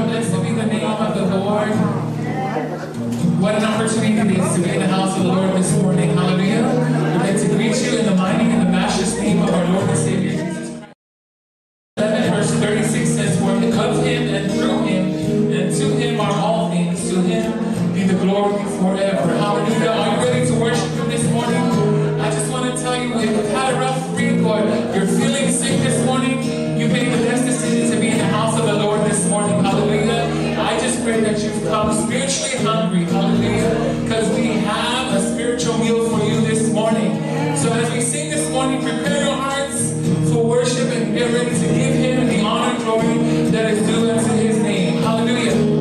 Blessed be the name of the Lord. What an opportunity it is to be in the house of the Lord this morning. Hallelujah. We'd like to greet you in the mighty and the matchless name of our Lord and Savior Jesus Christ. 11 verse 36 says, For of him and through him and to him are all things. To him be the glory forever. Hallelujah. Are you ready to worship him this morning? I just want to tell you, if you've had a rough week or you're feeling sick this morning, you made the best decision to be in the house of the Lord this morning. Hallelujah. I just pray that you've come spiritually hungry. Hallelujah. Because we have a spiritual meal for you this morning. So as we sing this morning, prepare your hearts for worship and get ready to give him the honor and glory that is due unto his name. Hallelujah.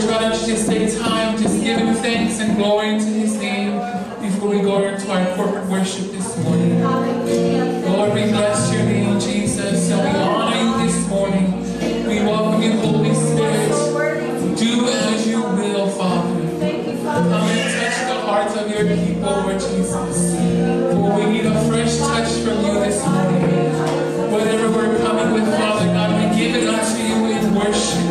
Church, why don't you just take time, just give him thanks and glory to his name before we go into our corporate worship this morning. Lord, we bless your name, Jesus, and we honor you this morning. We welcome you, Holy Spirit. Do as you will, Father. Come and touch the hearts of your people, Lord Jesus. For we need a fresh touch from you this morning. Whatever we're coming with, Father God, we give it unto you in worship.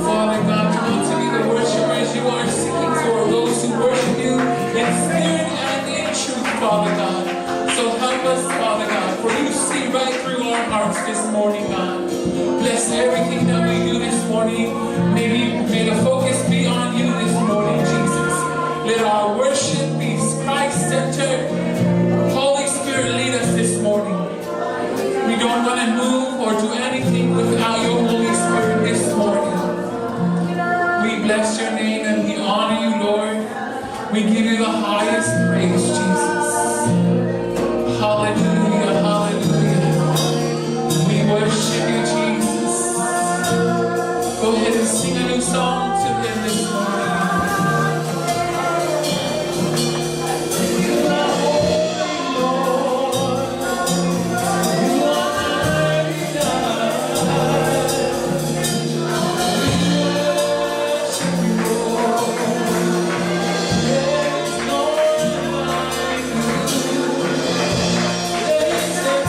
Father God, we want to be the worshipers you are seeking for, those who worship you in spirit and in truth, Father God. So help us, Father God, for you see right through our hearts this morning, God. Bless everything that we do this morning. May the focus be on you this morning, Jesus. Let our worship be Christ-centered. Holy Spirit, lead us this morning. We don't want to move or do anything without your Holy Spirit this morning. We bless your name and we honor you, Lord. We give you the highest praise, Jesus. Hallelujah, hallelujah. We worship you, Jesus. Go ahead and sing a new song to him this morning. You are holy, Lord. You are mighty God. We worship you, Lord. There is no one like you. There is no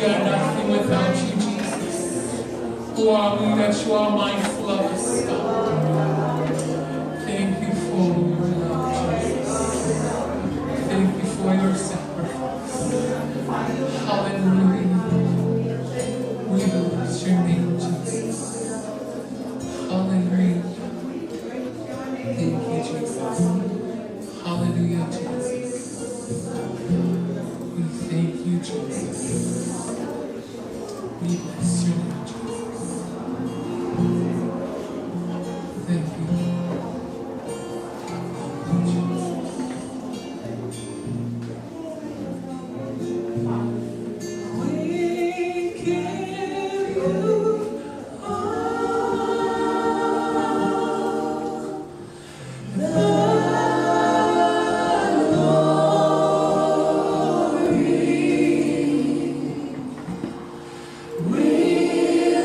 We are nothing without you, Jesus. Who are we that you are mindful of us, God? Thank you for your love, Jesus. Thank you for your sacrifice. Hallelujah. We bless your name, Jesus. Hallelujah. Thank you, Jesus. Hallelujah, Jesus. We thank you, Jesus. We bless your name, Jesus. Thank you. Thank you, Jesus. We give you all the glory. We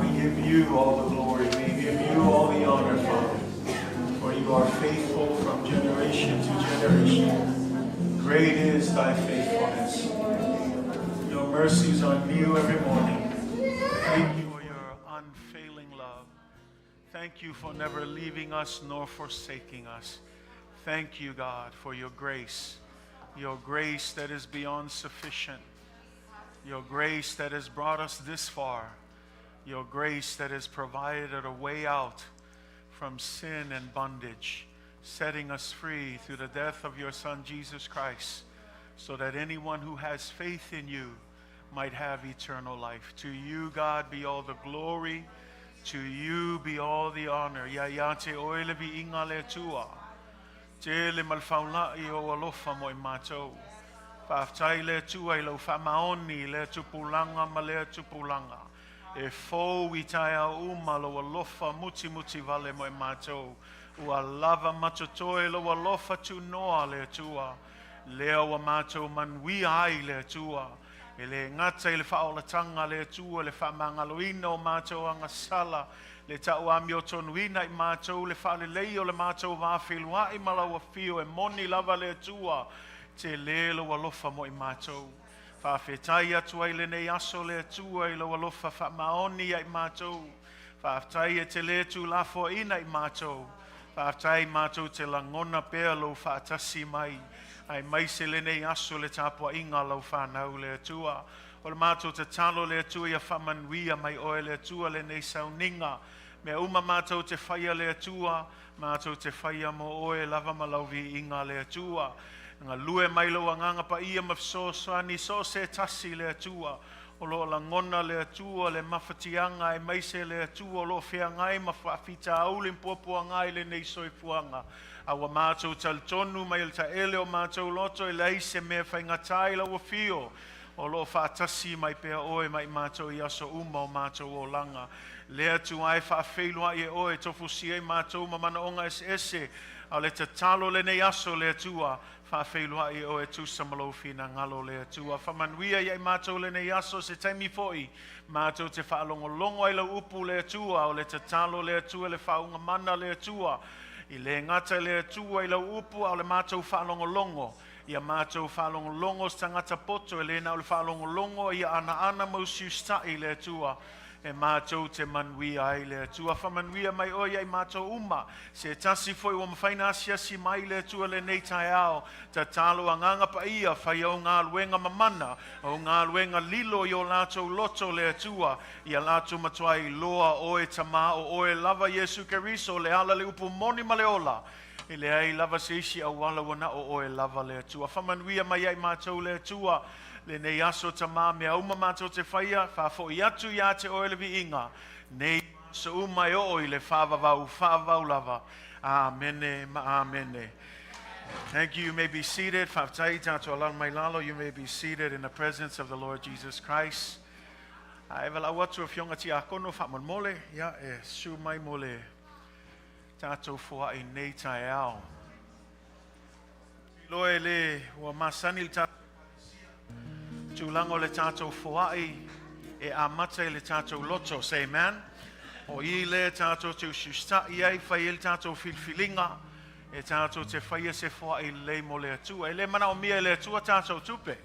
We give you all the glory. We give you all the honor, Father. For you are faithful from generation to generation. Great is thy faithfulness. Your mercies are new every morning. Thank you for your unfailing love. Thank you for never leaving us nor forsaking us. Thank you, God, for your grace, your grace that is beyond sufficient, your grace that has brought us this far, your grace that has provided a way out from sin and bondage, setting us free through the death of your Son, Jesus Christ, so that anyone who has faith in you might have eternal life. To you, God, be all the glory. To you be all the honor. Ia ia te oe le viiga le Atua. Tele ma le faula'i o alofa mo i matou. Faafetai le Atua i lau faamaoni lea tupulaga ma lea tupulaga. E fou i taeao uma lou alofa mutimuti vale mo i matou. Ua lava ma totoe lou alofa tunoa le Atua. Lea ua matou manuia ai le Atua. E le gata i le faaolataga le Atua le faamagaloina o matou agasala, le tau amiotonuina i matou le faalelei o le matou vafeiloai ma lau afio e moni lava le Atua, tele lou alofa mo i matou. Faafetai atu ai lenei aso le Atua i lou alofa faamaoni ia i matou. Faafetai e te le tuulafoaina i matou. Faafetai matou te lagona pea lou faatasi mai. Aemaise lenei aso le tapuaiga lau fanau le Atua. O le matou tatalo le Atua ia faamanuia mai oe le Atua lenei sauniga. Mea uma matou te faia le Atua, matou te faia mo oe lava ma lau viiga le Atua. Galue mai lou agaga paia ma fesoasoani so o se tasi le Atua. O loo lagona le Atua le mafatiaga aemaise le Atua o loo feagai ma faafitauli ma puapuaga i lenei soifuaga. A ua matou talitonu mai le taele o matou loto e leai se mea faigata i lau afio. O loo faatasi mai pea oe ma i matou i aso uma o matou olaga. Le Atua e faafeiloai e oe tofusia i matou ma manaoga eseese. A o le tatalo lenei aso le Atua, faafeiloai e oe tusa ma lou finagalo le Atua. Faamanuia ia i matou lenei aso se taimi foi, matou te faalogologo ai lau upu le Atua, o le tatalo le Atua le faaugamana le Atua. I le gata le Atua i lau upu a o le matou faalogologo. Ia matou faalogologo se tagata poto e le na o le faalogologo ia anaana ma usiusitai le Atua. E matou te manuia ai le Atua. Faamanuia mai oe ia i matou uma. Se tasi foi ua mafai na asiasi mai le Atua lenei taeao. Tatalo agaga paia fai au galuega mamana, au galuega lilo i o latou loto le Atua. Ia latou matuai iloa oe Tamā o oe lava Iesu Keriso le ala le upu moni ma le ola. E leai lava se isi auala ua na o oe lava le Atua. Faamanuia mai ai matou le Atua. Lenei aso Tamā mea uma matou te faia, faafoi atu ia te oe le viiga. Nei aso uma e oo i le faavavau, faavavau lava. Amene ma amene. Thank you. You may be seated. Faafetai tatou alaala mai lalo. You may be seated in the presence of the Lord Jesus Christ. A e valaau atu afioga tiakono faamolemole, ia e susu mai mo le tatou foai nei taeao. Iloa e le ua masani le tatou tulaga o le tatou foai e amata i le tatou loto. Say amen. O i le tatou te usiusitai ai, fai ai le tatou filifiliga, e tatou te faia se foai lelei mo le Atua. E le manaomia e le Atua tatou tupe.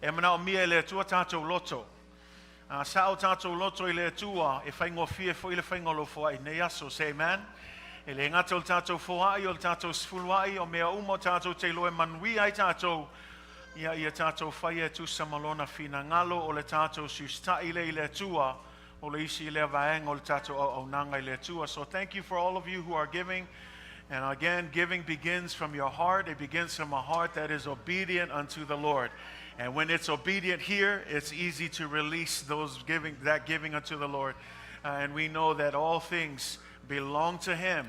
E manaomia e le Atua tatou loto. A sao tatou loto i le Atua, e faigofie foi le faiga o lou foai nei aso. Say amen. E le gata o le tatou foai, o le tatou sefuluai, o mea uma o tatou te iloa e manuia ai tatou, ia ia tatou faia e tusa ma lona finagalo o le tatou usiusitai lea i le Atua, o le isi lea vaega o le tatou auaunaga i le Atua. So thank you for all of you who are giving. And again, giving begins from your heart. It begins from a heart that is obedient unto the Lord. And when it's obedient here, it's easy to release those giving, that giving unto the Lord. And we know that all things belong to Him.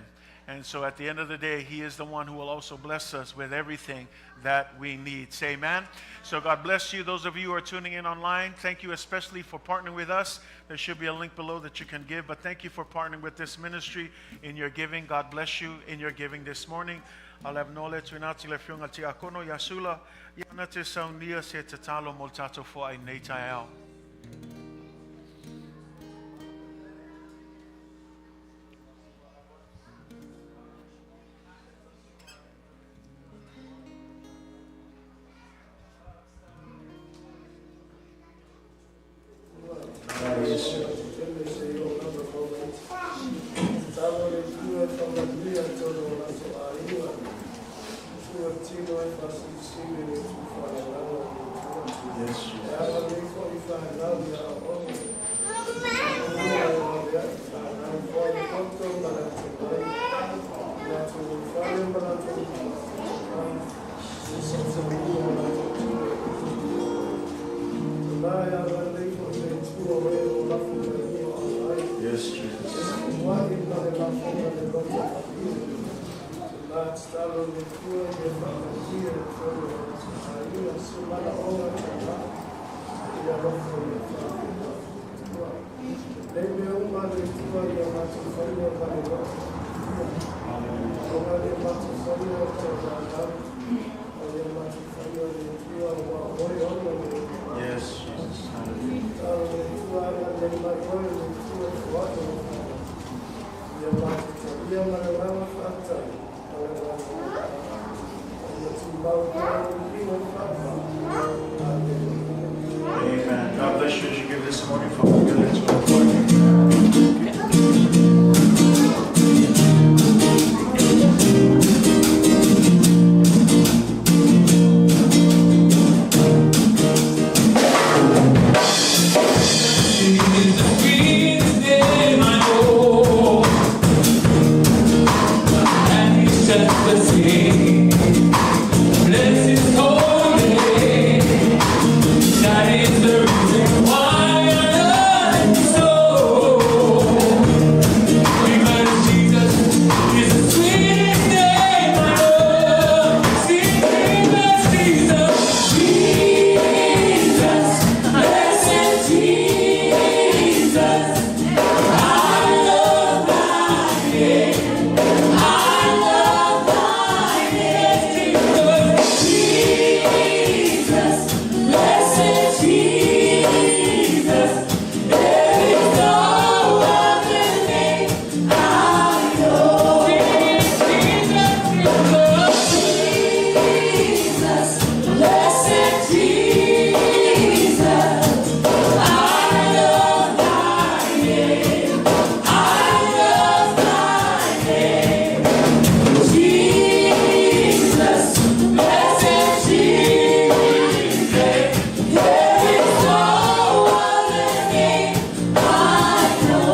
And so at the end of the day, He is the one who will also bless us with everything that we need. Say amen. So God bless you. Those of you who are tuning in online, thank you especially for partnering with us. There should be a link below that you can give. But thank you for partnering with this ministry in your giving. God bless you in your giving this morning. I'll have no le tuina atu le afioga tiakono ia Sula ia na te saunia se tatalo mo le tatou foai nei taeao. Yes, Jesus. Yes, Jesus. Yes, Jesus. Hallelujah. Amen. God bless you as you give this morning. Father, to our Lord. Bless his holy name. That is the reason why I love him so. Because Jesus is the sweetest name I know. See, Jesus, Jesus, Jesus, blessed Jesus. I love thy name. I love thy name. Jesus, blessed Jesus. There is no other name I know. Jesus, blessed Jesus. I love thy name. I love thy name. Jesus, blessed Jesus. There is no other name I know.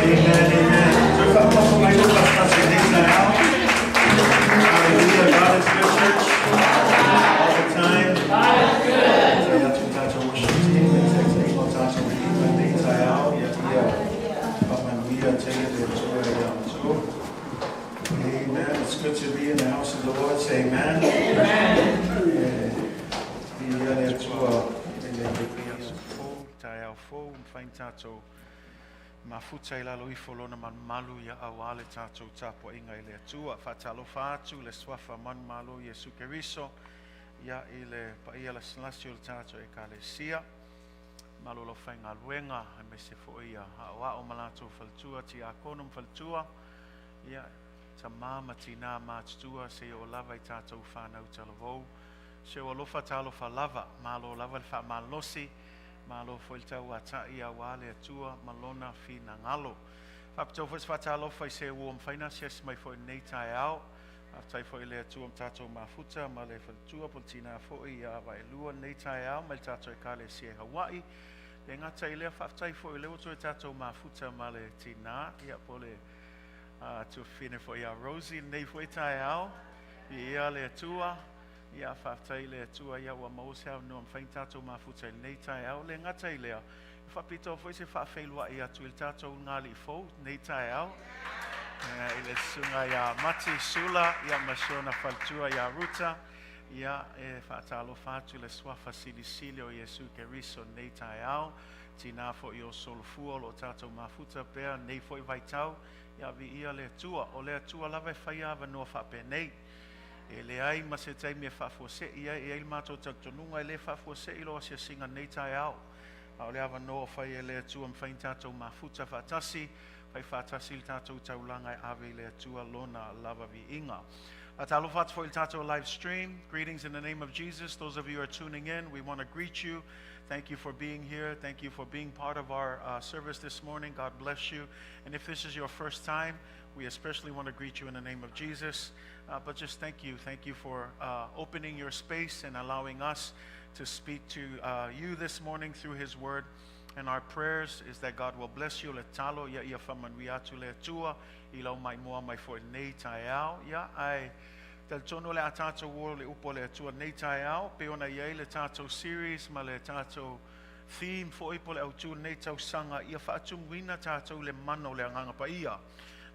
Amen, amen. So if I'm up on my little now. Hallelujah. God is good, church. All the time. God is good. Amen. It's good to be in the house of the Lord. Say amen. Amen. Mafuta i lalo ifo lona malumalu ia auā le tatou tapuaiga i le Atua. Faatalofa atu le suafa manumalo Iesu Keriso ia i le paia lasilasi o le tatou Ekalesia. Malo lau faigaluega aemaise foi ia aoao ma latou faletua, tiakono ma faletua, ia tamā ma tinā matutua seia oo lava i tatou fanau talavou. Se o alofa talofa lava, malo lava le faamalolosi, malo foi le tauata'i auā le Atua ma lona finagalo. Faapitoa foi se faatalofa i se ua mafai ona asiasi mai foi i lenei taeao. Faafetai foi i le Atua ma tatou mafuta ma le faletua po o le tinā foi ia Vaelua lenei taeao mai le tatou Ekalesia i Hawaii. Le gata i lea, faafetai foi o lea ua toe tatou mafuta ma le tinā, ia po o le tuafafine foi ia Rosie lenei foi taeao. Viia le Atua. Ia faafetai i le Atua ia ua maua se avanoa mafai ona tatou mafuta i lenei taeao. Le gata i lea, e faapitoa foi se faafeiloai atu i le tatou ulugalii fou lenei taeao i le susuga ia Mati Sula ia ma si ona faletua ia Ruta. Ia e faatalofa atu i le suafa silisili o Iesu Keriso lenei taeao. Tinā foi o Solofua o lo o tatou mafuta pea lenei foi vaitau. Ia viia le Atua. O le Atua lava e faia avanoa faapenei. E leai ma se taimi e faafuasei ai, e i ai le matou talitonuga e le faafuasei lou asiasiga i lenei taeao. A o le avanoa o fai e le Atua e mafai ona tatou mafuta faatasi, fai faatasi le tatou taulaga e ave i le Atua lona lava viiga. Faatalofa atu foi i le tatou live stream. Greetings in the name of Jesus. Those of you who are tuning in, we want to greet you. Thank you for being here. Thank you for being part of our service this morning. God bless you. And if this is your first time, we especially want to greet you in the name of Jesus. But just thank you. Thank you for opening your space and allowing us to speak to you this morning through His Word. And our prayers is that God will bless you. Le tatalo ia ia faamanuia atu le Atua i lau maimoa mai foi lenei taeao. Ia, ae talitonu o le a tatou o le upu o le Atua lenei taeao, pe ona i ai le tatou series ma le tatou theme foi po le autu lenei tausaga, ia faatumuina tatou le mana o le Agaga Paia.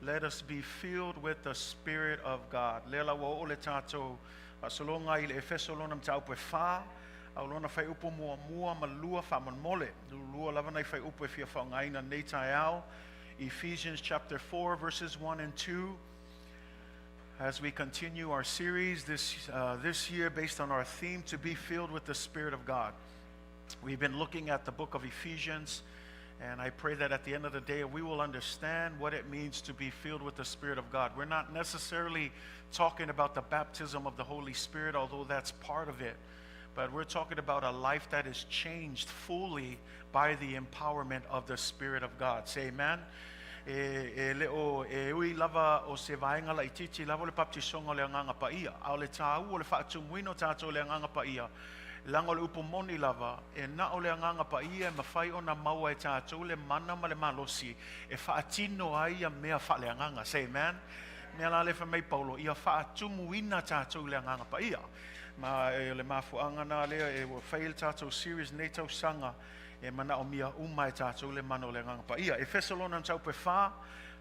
Let us be filled with the Spirit of God. Lea la ua oo le tatou faasologa i le Efeso lona mataupu e 4, a o lona fuaiupu 1 ma 2 faamolemole. Lua lava nai fuaiupu e fia faaaogaina lenei taeao. Ephesians chapter 4 verses 1 and 2. As we continue our series this year based on our theme to be filled with the Spirit of God. We've been looking at the book of Ephesians, and I pray that at the end of the day we will understand what it means to be filled with the Spirit of God. We're not necessarily talking about the baptism of the Holy Spirit, although that's part of it. But we're talking about a life that is changed fully by the empowerment of the Spirit of God. Say amen. E le o e ui lava o se vaega laitiiti lava o le papatisoga o le Agaga Paia. A o le tāua o le faatumuina o tatou le Agaga Paia, leaga o le upu moni lava, e na o le Agaga Paia e mafai ona maua e tatou le mana ma le malosi e faatino ai ia mea faaleagaga. Say amen. Mea la le fai mai Paulo, ia faatumuina tatou le Agaga Paia. Ma e le mafuaaga na lea e ua fai le tatou series nei tausaga e manaomia uma e tatou le mana o le Agaga Paia. Efeso lona mataupu e 4,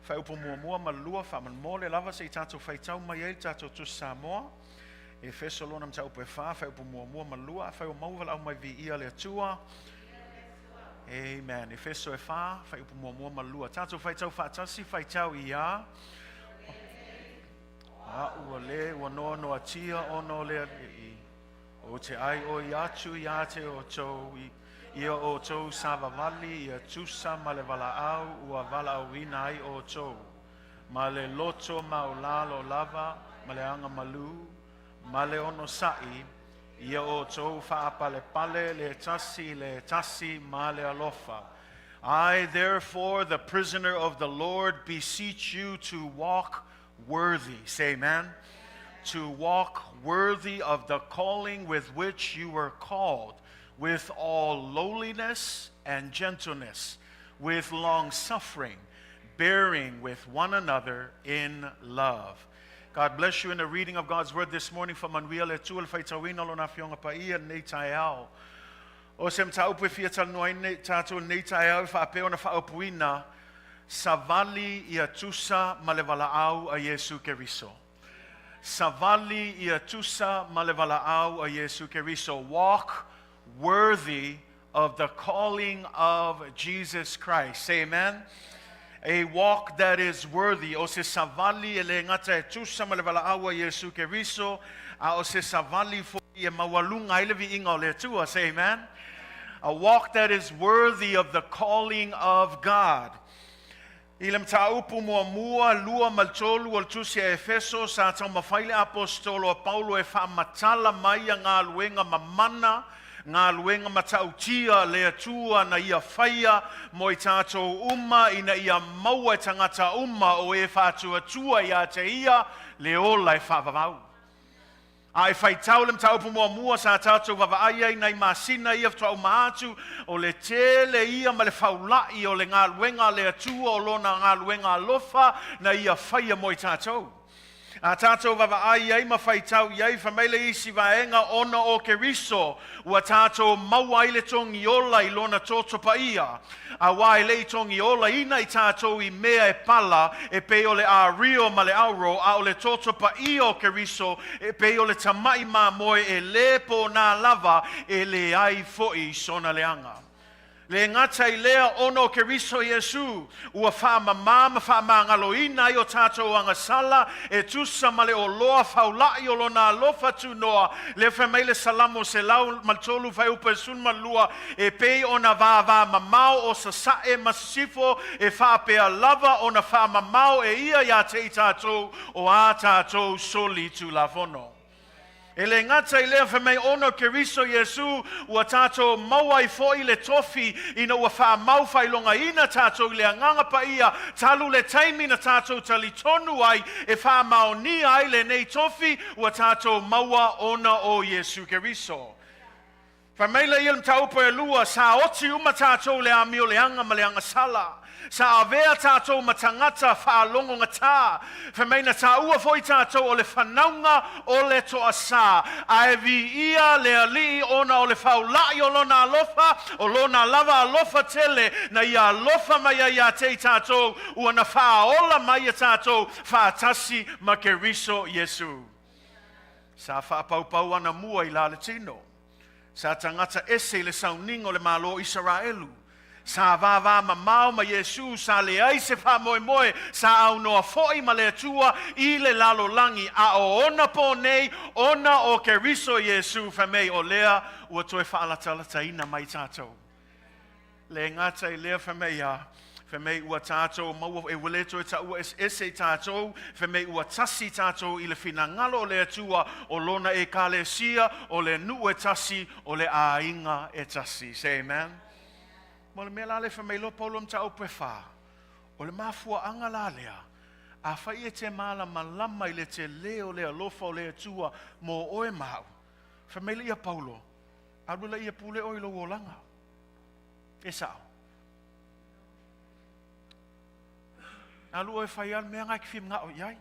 fuaiupu 1 ma 2 faamolemole lava se i tatou faitau mai ai le tatou Tusi Samoa. Efeso lona mataupu e 4, fuaiupu 1 ma 2, afai o maua valaau mai viia le Atua. Amen. Efeso e 4, fuaiupu 1 ma 2. Tatou faitau faatasi, faitau ia. A ua le ua noa noa tia ona o le alii. Ou te ʻaiʻoi atu ia te outou ia outou savavali ia tusa ma le valaau ua valaauina ai outou. Ma le loto maualalo lava ma le agamalu ma le onosaʻi ia outou faapalepale le tasi le tasi ma le alofa. I, therefore, the prisoner of the Lord, beseech you to walk worthy. Say amen. To walk worthy of the calling with which you were called, with all lowliness and gentleness, with long suffering, bearing with one another in love. God bless you in the reading of God's word this morning. Faamanuia le Atua le faitauina lona afioga paia nei taeao. O se mataupu e fia talanoa ai nei tatou nei taeao e faapea ona faaupuina savali ia tusa ma le valaau a Iesu Keriso. Savali ia tusa ma le valaau a Iesu Keriso. Walk worthy of the calling of Jesus Christ. Say amen. A walk that is worthy. O se savali e le gata e tusa ma le valaau a Iesu Keriso, a o se savali foi e maualuga ai le viiga o le Atua. Say amen. A walk that is worthy of the calling of God. I le mataupu 1, 2 ma le 3 o le tusi a Efeso, sa taumafai le aposetolo a Paulo e faamatala mai ia galuega mamana Galuega matautia a le Atua na Ia faia mo i tatou uma ina ia maua e tagata uma o e faatuatua ia te Ia le ola e faavavau. A e faitau le mataupu muamua sa tatou vaavaai ai nai masina ia faatoa uma atu, o le tele ia ma le faula'i o le galuega a le Atua o Lona galuega alofa na Ia faia mo i tatou. A tatou vaavaai i ai ma faitau i ai, fai mai le isi vaega, ona o Keriso ua tatou maua ai le togiola i Lona toto paia, auā e le i togiolaina i tatou i mea e pala e pei o le ario ma le auro, a o le toto paia o Keriso e pei o le tamaʻi mamoe e lē pōnā lava, e leai foʻi sona leaga. Le gata i lea, ona o Keriso Iesū, ua faamamā ma faamagaloina ai o tatou agasala e tusa ma le oloa faulaʻi o Lona alofa tunoa, lea fai mai le Salamo 103 fuaiupu e 12, e pei ona vāvāmamao o Sasaʻe ma Sisifo, e faapea lava ona faamamao e Ia iā te i tatou o ā tatou soli tulafono. E le gata i lea, fai mai ona o Keriso Iesū, ua tatou maua ai foʻi le tofi ina ua faamau faailogaina tatou i le Agaga Paia talu le taimi na tatou talitonu ai e faamaonia ai lenei tofi ua tatou maua ona o Iesū Keriso. Fai mai la ia le mataupu e lua, sa oti uma tatou i le amio leaga ma le agasala. Sa avea tatou ma tagata faalogogatā. Fai mai na taua foi tatou o le fanauga o le toasā. Ae viia le Alii ona o le faulaʻi o Lona alofa, o Lona lava alofa tele na Ia alofa mai ai iā te i tatou, ua na faaola mai ia tatou faatasi ma Keriso Iesu. Sa faapaupau ana mua i la le tino. Sa tagata ese i le sauniga o le Malo o Isaraelu. Sa vāvā mamao ma Iesū, sa leai se faamoemoe, sa aunoa foʻi ma le Atua i le lalolagi, a o ona pō nei, ona o Keriso Iesū, fai mai o lea ua toe faalatalataina mai tatou. Le gata i lea, fai mai a, fai mai ua tatou maua, e ua le toe taua eseese i tatou, fai mai ua tasi tatou i le finagalo o le Atua, o Lona Ekalesia, o le nuu e tasi, o le aiga e tasi. Say amen. Ma o le mea la lea fai mai loa Paulo i mataupu e fa, o le mafuaaga la lea, afai e te malamalama i le tele o le alofa o le Atua mo oe ma au, fai mai lea Paulo, alu laia pule oe i lou olaga. E sao. Alu oe fai a le mea nga e te fia manao i ai.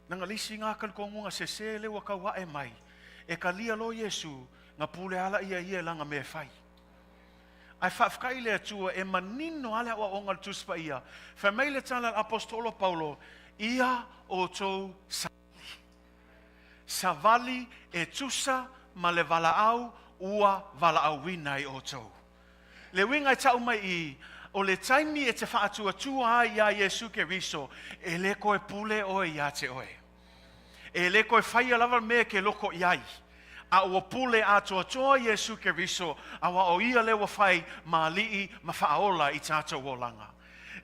Leaga le isi nga talitonuga sese lea ua tau ae mai, e talia loa Iesu, na pule ala ia ia i lana mea e fai. Ae faafetai i le Atua e manino lava le aoaoga a le Tusi Paia. Fai mai le tala a le Aposetolo Paulo, Ia outou savali. Savali e tusa ma le valaau ua valaauina ai outou. Le uiga e tau mai i, o le taimi e te faatuatua ai iā Iesu Keriso, e le toe pule oe iā te oe. E le toe faia lava le mea e ke loko i ai, a ua pule atoatoa Iesu Keriso, auā o Ia lea ua fai ma Alii ma Faaola i tatou olaga.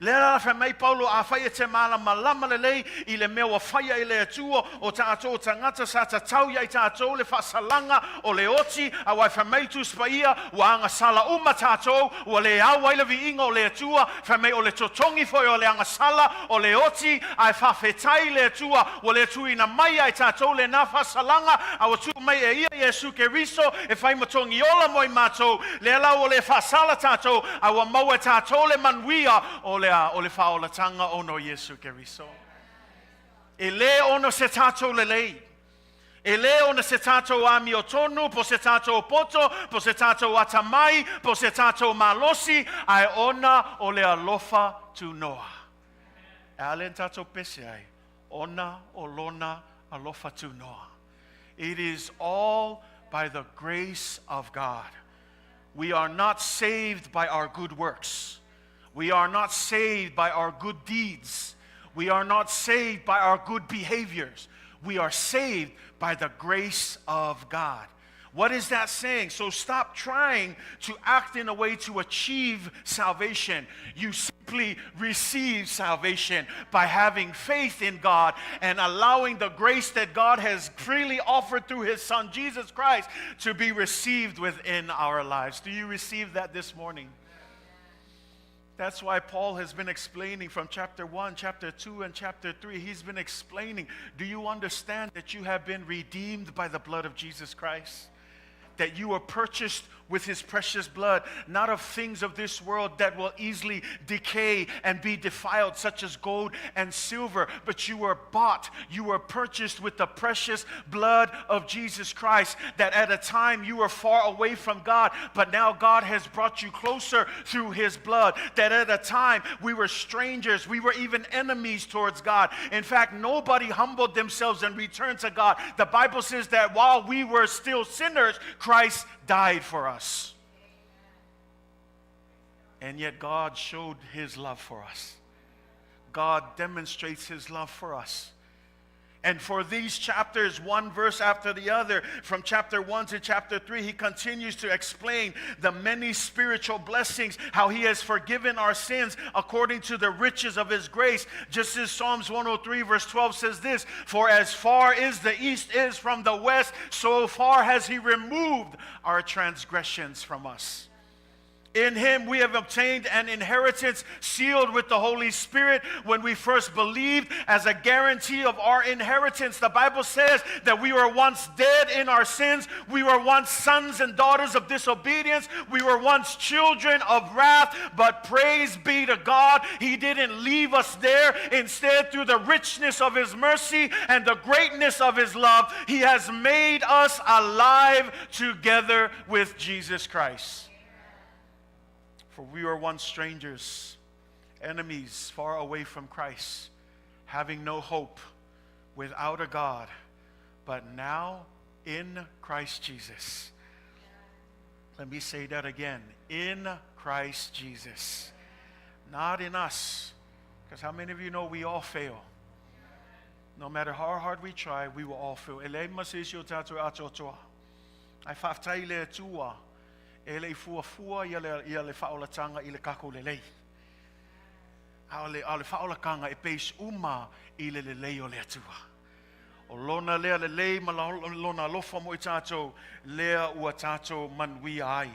Lea la fai mai Paulo, Afai e te malamalama lelei i le mea ua faia e le Atua, o tatou tagata sa tatau ia i tatou le faasalaga o le oti, auā e fai mai le Tusi Paia, ua agasala uma tatou, ua le au ai le viiga o le Atua, fai mai o le totogi foi o le agasala o le oti, ae faafetai i le Atua, ua le tuuina mai ia i tatou lena faasalaga, a ua tuu mai e Ia Iesu Keriso e fai ma togi ola mo i matou, lea la ua le faasala tatou, A ua maua e tatou le manuia o le a? O le faaolataga ona o Iesu Keriso. E le ona se tatou lelei, e le ona se tatou amiotonu, po se tatou poto, po se tatou atamai, po se tatou malosi, ae ona o le alofa tunoa. E a lea na tatou pese ai? Ona o Lona alofa tunoa. It is all by the grace of God. We are not saved by our good works. We are not saved by our good deeds. We are not saved by our good behaviors. We are saved by the grace of God. What is that saying? So stop trying to act in a way to achieve salvation. You simply receive salvation by having faith in God and allowing the grace that God has freely offered through His Son, Jesus Christ, to be received within our lives. Do you receive that this morning? That's why Paul has been explaining from chapter 1, chapter 2, and chapter 3. He's been explaining do you understand that you have been redeemed by the blood of Jesus Christ? That you were purchased with his precious blood, not of things of this world that will easily decay and be defiled, such as gold and silver, but you were bought, you were purchased with the precious blood of Jesus Christ. That at a time you were far away from God, but now God has brought you closer through his blood. That at a time we were strangers, we were even enemies towards God. In fact, nobody humbled themselves and returned to God. The Bible says that while we were still sinners, Christ died for us. And yet God showed his love for us. God demonstrates his love for us. And for these chapters, one verse after the other, from chapter 1 to chapter 3, he continues to explain the many spiritual blessings, how he has forgiven our sins according to the riches of his grace. Just as Psalms 103, verse 12 says this For as far as the east is from the west, so far has he removed our transgressions from us. In him we have obtained an inheritance sealed with the Holy Spirit when we first believed as a guarantee of our inheritance. The Bible says that we were once dead in our sins. We were once sons and daughters of disobedience. We were once children of wrath. But praise be to God, he didn't leave us there. Instead, through the richness of his mercy and the greatness of his love, he has made us alive together with Jesus Christ. For we were once strangers, enemies, far away from Christ, having no hope, without a God, but now in Christ Jesus. Let me say that again in Christ Jesus. Not in us. Because how many of you know we all fail? No matter how hard we try, we will all fail. E leai ma se isi o tātou e atoatoa. Ae faafetai i le Atua e le i fuafua ia le, ia le faaolataga i le kākou lelei. A o le, a o le faaolataga e base uma i le lelei o le Atua. O lona lea lelei ma lona alofa mo i tātou, lea ua tātou manuia ai.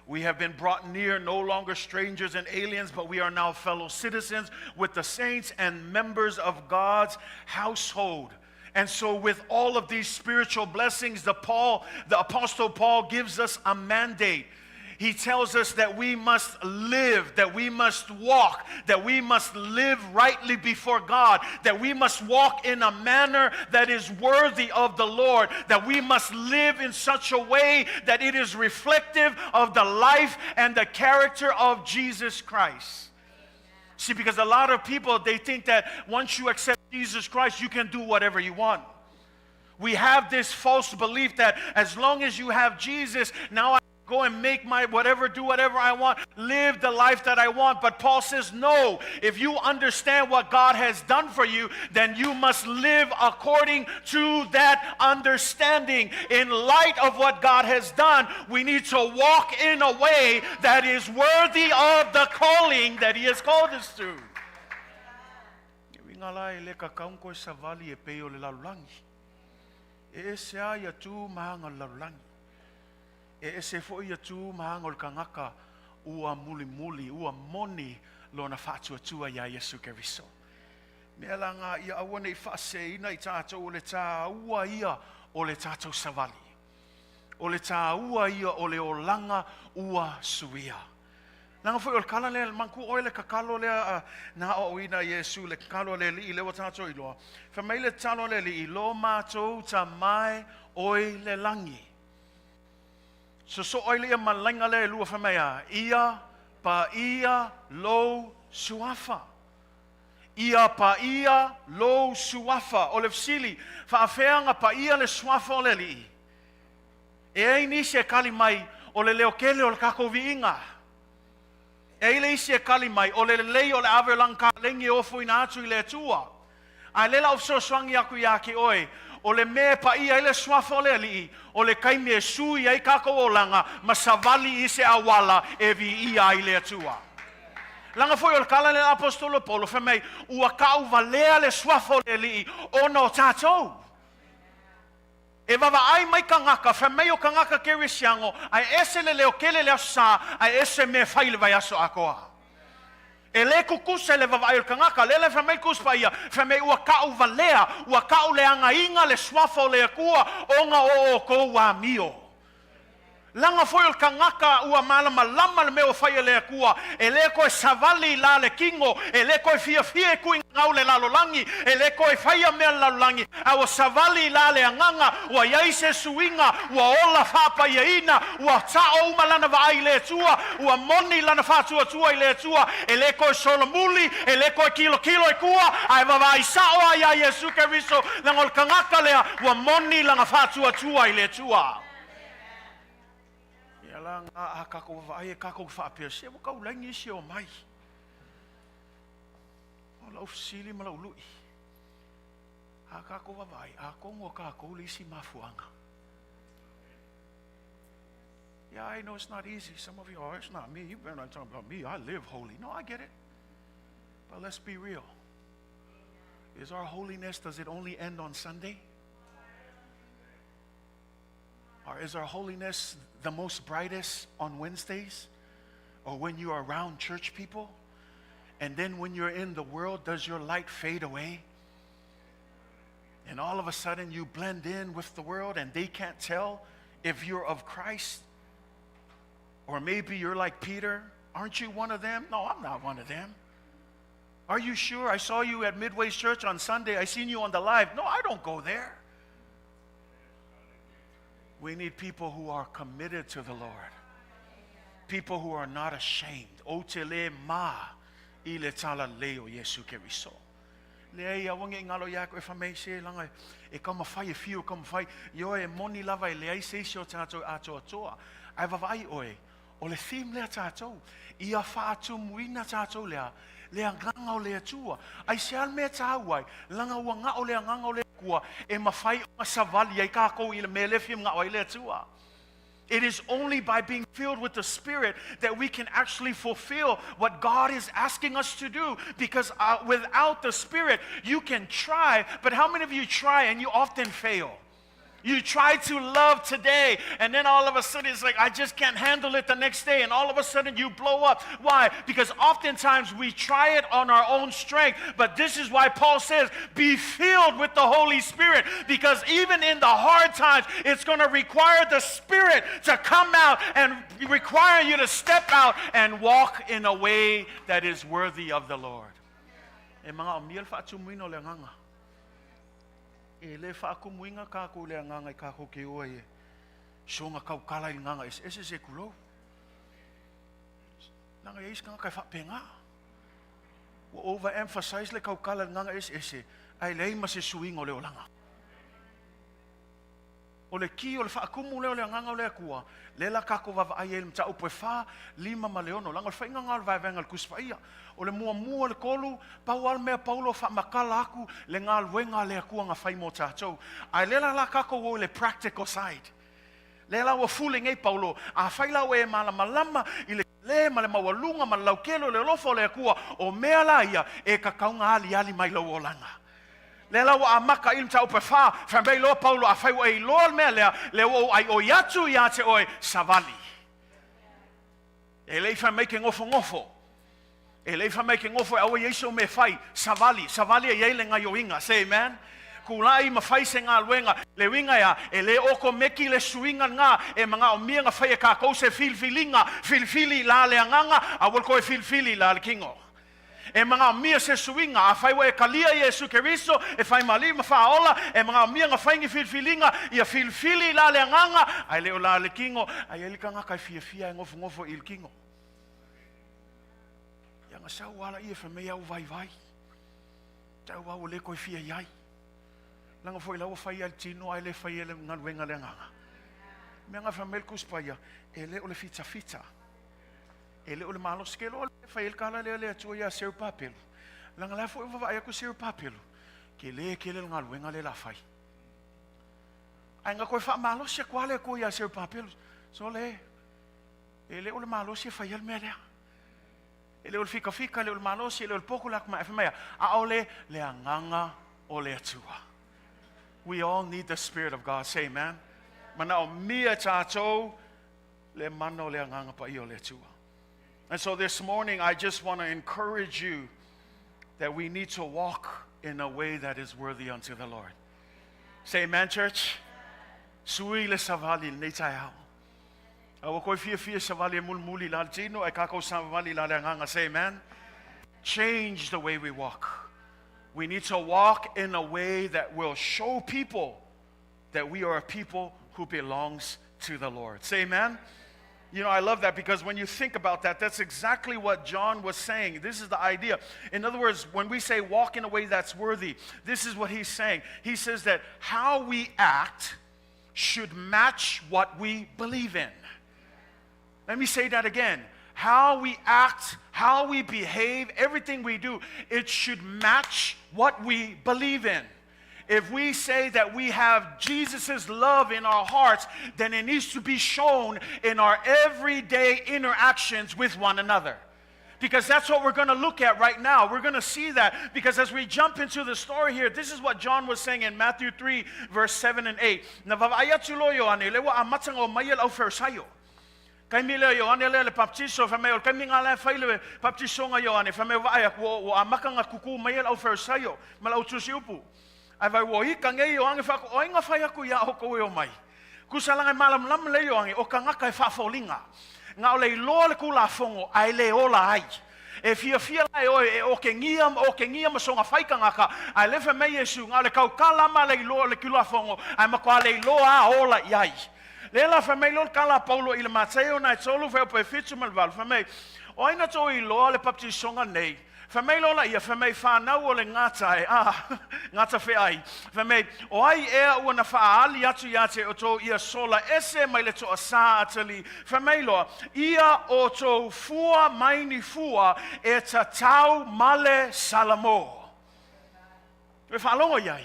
We have been brought near, no longer strangers and aliens, but we are now fellow citizens with the saints and members of God's household. And so with all of these spiritual blessings, the Paul, the apostle Paul gives us a mandate. He tells us that we must live, that we must walk, that we must live rightly before God, that we must walk in a manner that is worthy of the Lord, that we must live in such a way that it is reflective of the life and the character of Jesus Christ. See, because a lot of people, they think that once you accept Jesus Christ, you can do whatever you want. We have this false belief that as long as you have Jesus, now I go and make my whatever, do whatever I want, live the life that I want. But Paul says, no, if you understand what God has done for you, then you must live according to that understanding. In light of what God has done, we need to walk in a way that is worthy of the calling that He has called us to. E uiga la e le kakau koe savali e pei o le lalolagi. E ese lava ia tu ma aga o le lalolagi. E ese foi ia tu ma aga o le kagaka ua mulimuli, ua moni lona faatuatua iā Iesu Keriso. Mea la nga ia aua ne i faaseseina i tatou o le tāua ia o le tatou savali. O le tāua ia o le olaga ua suia. Leaga foi o le kala lea, manatua oe le kakalo lea a na aoaoina e Iesu, le kakalo a le Alii lea ua tatou iloa. Fai mai le tatalo a le Alii, Lo matou tamae oi le lagi. Sosoo ai lea ma le laiga lea e lua fai mai a, Ia paia lou suafa. Ia paia lou suafa. O le fesili, faafea na paia le suafa o le Alii? E ai nisi e kali mai, o le leo kele o le kakou viiga. E ai le isi e kali mai, o le lelei o le ave o lana kalegi e ofoina atu i le Atua. Ae le la o fesoasoani aku iā te oe, O le mea e paia ai le Suafa o le Alii, o le taimi e sui ai kākou olaga ma savali i se auala e viia ai le Atua. Leaga foi o le tala lea a l'Aposetolo Paulo fai mai, Ua tauvalea le Suafa o le Alii ona o tatou. E vaavaai mai tagata, fai mai o tagata kerisiano, ae ese le leotele i le Aso Sa, ae ese mea e fai i le vaiaso atoa. E le tutusa i le vaavaai o le tagata. Lea la e fai mai le Tusi Paia, fai mai ua tauvalea, ua tauleagaina le Suafa o le Atua ona o outou amio. Leaga foi o le tagata ua malamalama le mea ua fai e le Atua, e le toe savali la le tino, e le toe fiafia e tuigau le lalolagi, e le toe faia mea le lalolagi, a ua savali la le agaga, ua i ai se suiga, ua ola faapaiaina, ua sao uma lana vaai i le Atua, ua moni lana faatuatua i le Atua, e le toe solomuli, e le toe tilotilo i tua, ae vaavaai sao lava iā Iesu Keriso, leaga o le tagata lea ua moni lana faatuatua i le Atua. Ia la nga a kakou vaavaai e kakou faapea, se ua kaulai nisi e omai. O lau fesili ma lau lui, a kakou vaavaai, atonu o kakou le isi mafuaaga. Yeah, I know it's not easy. Some of you, oh, it's not me. You better not talk about me. I live holy. No, I get it. But let's be real. Is our holiness, does it only end on Sunday? Or is our holiness the most brightest on Wednesdays? Or when you are around church people? And then when you're in the world, does your light fade away? And all of a sudden you blend in with the world and they can't tell if you're of Christ. Or maybe you're like Peter. Aren't you one of them? No, I'm not one of them. Are you sure? I saw you at Midway Church on Sunday. I seen you on the live. No, I don't go there. We need people who are committed to the Lord. People who are not ashamed. O te le ma i le tala leo Iesu Keriso. Leai, aua ne i galo iā koe fai mai se laga e taumafai e fiu e taumafai, ioe e moni lava e leai se isi o tatou e atoatoa. Ae vaavaai oe, o le theme lea tatou, ia faatumuina tatou lea, le agaga o le Atua. Aisea le mea e taua ai? Leaga ua gao le agaga o le Atua e mafai ona savali ai kākou i le mea lea e fia manao ai le Atua. It is only by being filled with the Spirit that we can actually fulfill what God is asking us to do. Because without the Spirit, you can try, but how many of you try and you often fail? You try to love today, and then all of a sudden it's like, I just can't handle it the next day, and all of a sudden you blow up. Why? Because oftentimes we try it on our own strength, but this is why Paul says, be filled with the Holy Spirit, because even in the hard times, it's going to require the Spirit to come out and require you to step out and walk in a way that is worthy of the Lord. E manaomia le faatumuina o le agaga. E le faakumuina kākou i le agaga i kākou ke o ai e soga kaukala i le gaga eseese se kulou. Leaga e i ai se tagata e faapena. Ua overemphasize le kaukala i le gaga eseese ae leai ma se suiga o le olaga. O le ki o le faakumu lea o le Agaga o le Atua, lea la kākou vaavaai ai i le mataupu e fa, lima ma le ono. Leaga o le faiga lena o le vaevaega o le Tusi Paia. O le muamua, le tolu, pau lava le mea Paulo faamatala atu le galuega a le Atua na fai mo tatou. Ae lea la la kākou o i le practical side. Lea la ua fule nei Paulo, afai la ua e malamalama i le le ma le maualuga ma le lautele o le alofa o le Atua, o mea la ia e tatau ona aliali mai lou olaga. Lea la ua amata i le mataupu e fa, fai mai loa Paulo, afai ua e iloa le mea lea, lea ua ou ʻaiʻoi atu iā te oe, savali. E le i fai mai ke nofonofo. E le i fai mai ke nofo e aua i ai se mea e fai, savali, savali e i ai le gaioiga. Say amen. Kulaʻi ma fai se galuega. Le uiga e a, e le okomeki le suiga lena e manaomia na fai e kākou se filifiliga, filifili i la le agaga, aua le toe filifili i la le kino. E manaomia se suiga, afai ua e kalia Iesu Keriso e fai ma Alii ma Faaola, e manaomia na fai ni filifiliga, ia filifili i la le agaga, ae le o la le kino, ae i ai le tagata e fiafia e nofonofo i le kino. Ia na sau ala ia fai mai au vaivai. Tau au ua le toe fia i ai. Leaga foi la ua fai ia le tino ae le fai e le galuega le agaga. Mea na fai mai le Tusi Paia, e le o le fitafita. E le o le malosi ke loa le fai ai le kala lea le Atua iā Serubabelu. Leaga la foi ua vaavaai atu Serubabelu, ke le kele le galuega le la fai. Ae na koe faamalosi atu lava le Atua ia Serubabelo, Sole, e le o le malosi e fai ai le mea lea. E le o le fikafika, e le o le malosi, e le o le potu le atamai. Ae fai mai a, aole le agaga o le Atua. We all need the Spirit of God. Say amen. Manaomia e tatou le mana o le agaga paia o le Atua. And so this morning, I just want to encourage you that we need to walk in a way that is worthy unto the Lord. Say amen, church. Sui le savali lenei taeao. A ua koe fiafia savali e mulimuli la le tino, ae kākou savali la le agaga. Say amen. Change the way we walk. We need to walk in a way that will show people that we are a people who belongs to the Lord. Say amen. You know, I love that because when you think about that, that's exactly what John was saying. This is the idea. In other words, when we say walk in a way that's worthy, this is what he's saying. He says that how we act should match what we believe in. Let me say that again. How we act, how we behave, everything we do, it should match what we believe in. If we say that we have Jesus' love in our hearts, then it needs to be shown in our everyday interactions with one another. Because that's what we're going to look at right now. We're going to see that because as we jump into the story here, this is what John was saying in Matthew 3, verse 7 and 8. Na vaavaai atu loa Ioane, le ua amataga o mai e le au Farisaio. Taimi lea Ioane lea le baptiso, fai mai o le taimi ngā la e fai le baptisoga Ioane, fai mai vaai atu ua, ua amata na kukū mai e le au Farisaio ma le au tusi upu. Ae vai ua ika nei Ioane whaako, o ai nga whai aku ia o kou e o mai. Kusa langa e malamalama le Ioane, o kangaka e whaafolinga. Nga o le iloa le kulafongo, ae le ola ai. E fiafia la e oe e okengia ma okengia ma songa whai kangaka, ae le whai mai Iesu, nga o le kaukala ma le iloa le kulafongo, ae makoa le iloa a ola i ai. Lea la fai mai loa le tala a Paulo i le Mataio na e tolu fai e fitu ma le valu, fai mai, O ai na tou iloa le baptisoga nei? Fai mai loa laia, fai mai, Fanau o le gata e, a, gata feai. Fai mai, O ai ea ua na faaali atu ia te outou ia sola ese mai le toasā atalii? Fai mai loa, Ia outou fua mai ni fua e tatau ma le Salamo. E faalogo i ai.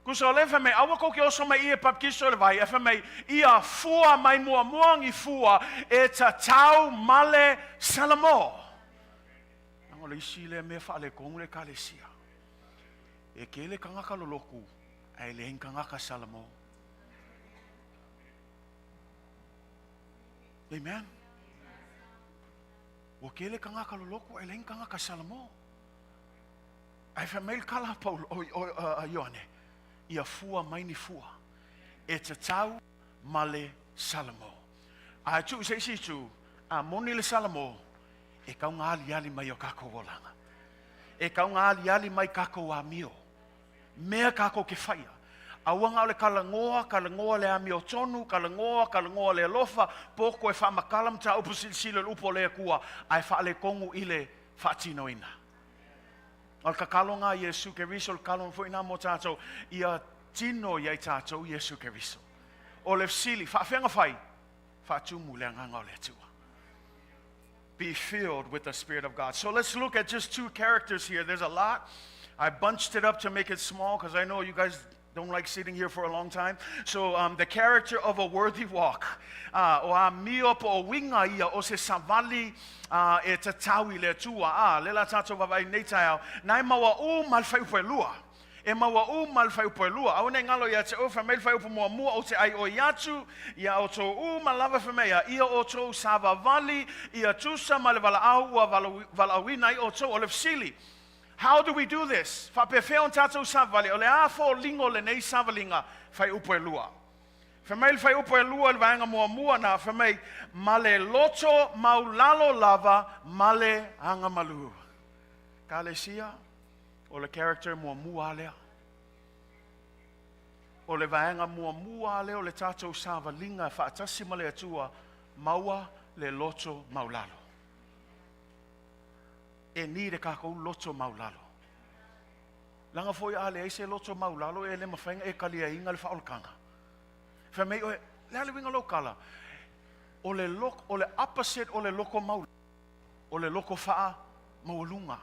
Kusa o le fai mai, aua kou ke oso mai i e baptiso i le vai, e fai mai, ia fua mai muamua ni fua e tatau ma le Salamo. Leaga o le isi lea mea faaletonu le Ekalesia. E tele tagata lolotu, ae leai ni tagata Salamo. Amen. Ua tele tagata lolotu, ae leai ni tagata Salamo. Ae fai mai le tala a Paulo, o, o, a Ioane, ia fua mai ni fua, e tatau ma le Salamo. Ae tuu se isi itu, a moni le Salamo, e tau nga aliali mai o kākou olaga. E tau nga aliali mai kākou amio. Mea kākou ke whaia. Aua nga o le kalagoa, kalagoa le amio tonu, kalagoa, kalagoa le alofa, poko e whaamakala ma tā upu silasila le upu o le Atua, ae faaletonu i le faatinoina. O le tataloga a Iesu Keriso, o le tataloga foi lena mo tatou, ia tino i ai tatou Iesu Keriso. O le fesili, faafefea ona fai? Faatumu le agaga o le Atua. Be filled with the Spirit of God. So let's look at just two characters here. There's a lot. I bunched it up to make it small because I know you guys don't like sitting here for a long time. So the character of a worthy walk. O amio po o uiga ia o se savali e tatau i le Atua. A, le la tatou vaavaai nei taeao, na e maua uma le fuaiupu e lua. E maua uma le fuaiupu e lua. Aua ne i galo ia te oe, fai mai le fuaiupu muamua ou te ai oi atu, ia outou uma lava fai mai a, ia outou savavali, ia tusa ma le valaau ua valaauina ai outou. O le fesili, How do we do this? Faapefea ona tatou savali? O le a foliga o lenei savaliga? Fuaiupu e lua. Fai mai le fuaiupu e lua i le vaega muamua na, fai mai, ma le loto maulalo lava ma le agamalu. Ekalesia, o le character muamua lava lea. O le vaega muamua lava lea o le tatou savaliga faatasi ma le Atua, maua le loto maulalo. E need e kākou loto maulalo. Leaga foi a leai se loto maulalo e le mafai ona e kaliaina le faaolataga. Fai mai oe, le a le uiga o lou tala? O le loko, o le opposite o le loko maulalo, o le loko faamaualuga.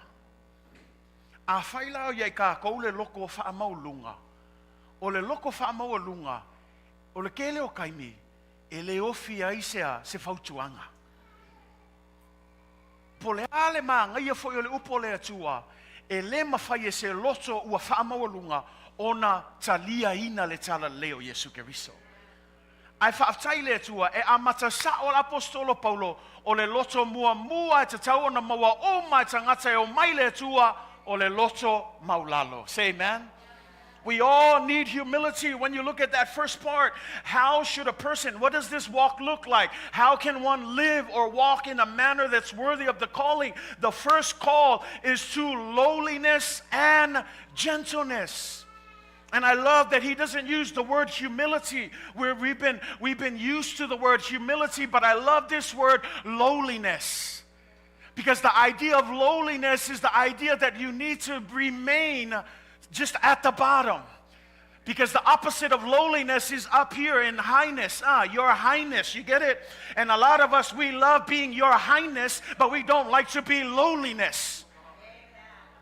Afai la o i ai kākou le loko faamaualuga, O le loko faamaualuga, o le kele o taimi, e le ofi ai se a, se fautuaga. Po o le a le manaia foi o le upu a le Atua, e le mafai e se loto ua faamaualuga ona taliaina le talalelei o Iesu Keriso. Ae faafetai i le Atua, e amata sao le Aposetolo Paulo, o le loto muamua e tatau ona maua uma e tagata e omai i le Atua, o le loto maulalo. Say amen. We all need humility. When you look at that first part, how should a person, what does this walk look like? How can one live or walk in a manner that's worthy of the calling? The first call is to lowliness and gentleness. And I love that he doesn't use the word humility where we've been, we've been used to the word humility, but I love this word lowliness. Because the idea of lowliness is the idea that you need to remain just at the bottom. Because the opposite of lowliness is up here in highness. Your highness, you get it? And a lot of us, we love being your highness, but we don't like to be lowliness.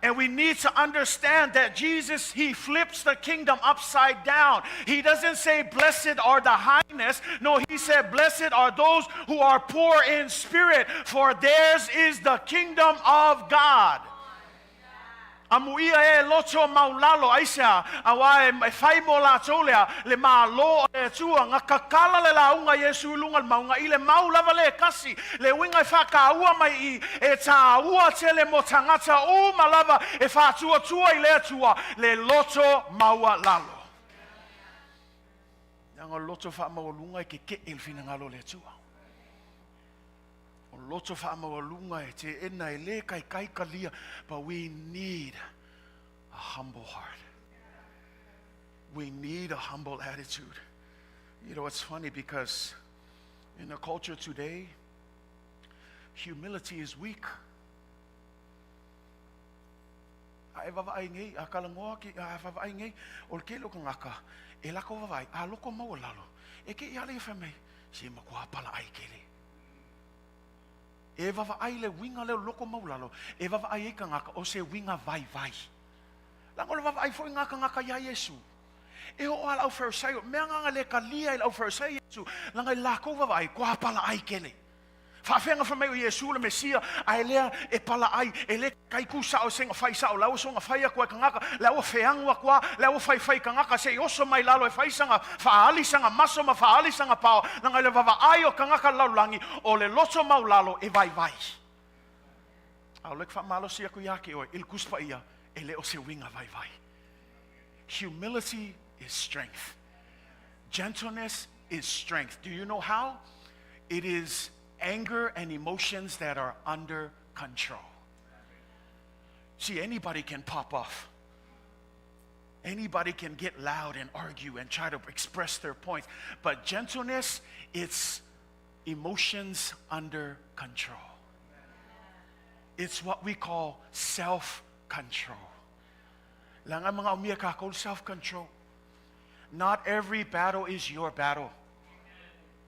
And we need to understand that Jesus, he flips the kingdom upside down. He doesn't say, blessed are the highness. No, he said, blessed are those who are poor in spirit, for theirs is the kingdom of God. Amuia e loto maulalo aisea aua e fai mo latou lea le Malo o le Atua nga kakala le lauga Iesu i luga o le mauga i le mau lava le kasi le uiga e whakaua mai i e tāua tele mo tagata uma lava e whātuatua i le Atua le loto maualalo. Leaga o le loto faamaualuga e keke'e i le finagalo o le Atua. O loto faamaualuga e teena e le kaikai kalia, but we need a humble heart. We need a humble attitude. You know, it's funny because in the culture today, humility is weak. A e vaavaai nei, a kalagoa ki, a vaavaai nei, o le tele o tagata, e lako vaavaai, a loko maualalo, e te i ala ia fai mai, se matua palaai tele. E vaavaai le uiga lea o le loko maualalo, e vaavaai ai tagata o se uiga vaivai. Leaga o le vaavaai foi lena a tagata iā Iesu. E oo lava i le au Farisai, o le mea lena na le talia e le au Farisai Iesu, leaga i le latou vaavaai, toa palaai tele. Faafeaga fai mai o Iesu le Mesia, ae lea e palaai, e le kai ku sao e sega fai sao, la ua soga fai atu ai tagata, la ua feagu atu a, la ua faifai tagata se i oso mai lalo e fai saga faaali saga maso ma faaali saga pao, leaga i le vaavaai o tagata le lalolagi, o le loto maulalo e vaivai. A o le faamalosi aku ia te oe, i le Tusi Paia, e le o se uiga vaivai. Humility is strength. Gentleness is strength. Do you know how? It is anger and emotions that are under control. See, anybody can pop off. Anybody can get loud and argue and try to express their points. But gentleness, it's emotions under control. It's what we call self-control. Leaga manaomia kākou self-control. Not every battle is your battle.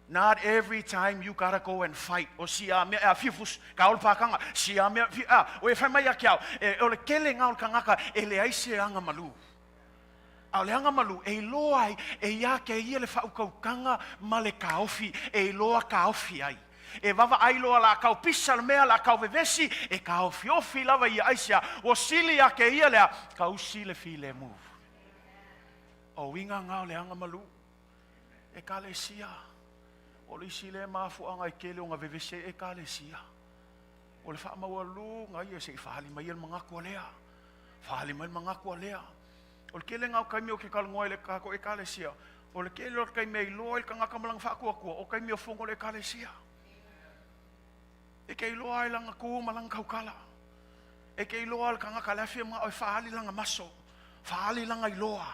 Not every time you gotta go and fight. O si a mea, a fia fusu, ka ole pākanga, si a mea, fi, a, o e whai mai a ke au, e, o le kele ngā o le kangaka, e le ai se anga malu. A o le aga malu, e iloa ai, e ia ke ia le faaukaukanga ma le kaofi, e iloa kaofi ai. E vaavaai loa la kau pisa le mea, la kau vevesi, e kaofiofi lava ia aisea, ua sili a ke ia lea, kausi le filemu. O uiga nga o le aga malu, Ekalesia. O le isi lea mafuaaga e tele ona vevesi ai Ekalesia, o le faamaualuga ia se i faaali mai ia le manatu a lea, faaali mai le manatu a lea. O le tele na o taimi ou te talanoa ai i le tatou Ekalesia, o le tele o le taimi e iloa ai le tagata ma lana faatuatua, o taimi o fono le Ekalesia. E te iloa ai lana tu ma lana tautala. E te iloa le tagata le afia manao e faaali lana maso, faaali lana iloa.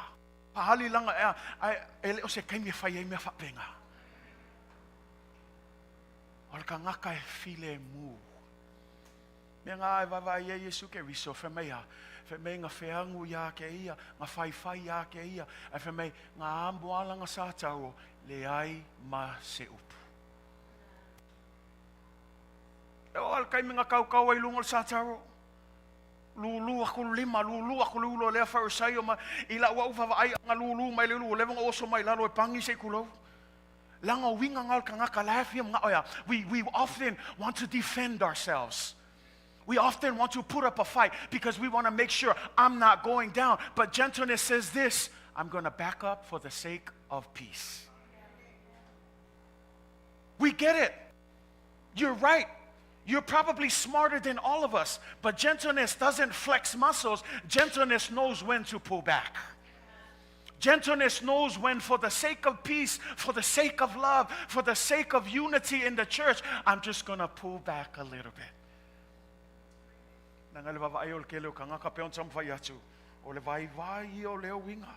Faaali lana ea, ae e le o se taimi e fai ai mea faapena. O le tagata e filemu. Mea nga e vaavaai ai Iesu Keriso, fai mai a, fai mai nga feagu ia ke ia, nga faifai ia ke ia, ae fai mai nga ambo ala nga sa tau leai ma se upu. E oo lava i le taimi na kaukau ai i luga o le sa tau. Lūlū aku le lima, lūlū aku le ulo lea Farisaio ma i lau au vaavaaiga lūlū mai le ulu ua leva ona oso mai lalo e pani se i tulou. Leaga o uiga na o le tagata la e fia manao ia. We, we often want to defend ourselves. We often want to put up a fight because we want to make sure I'm not going down. But gentleness says this I'm going to back up for the sake of peace. We get it. You're right. You're probably smarter than all of us, but gentleness doesn't flex muscles. Gentleness knows when to pull back. Gentleness knows when, for the sake of peace, for the sake of love, for the sake of unity in the church, I'm just going to pull back a little bit. Leaga le vaavaai o le tele o tagata pei ona taumafai atu, o le vaivai ia o lea uiga.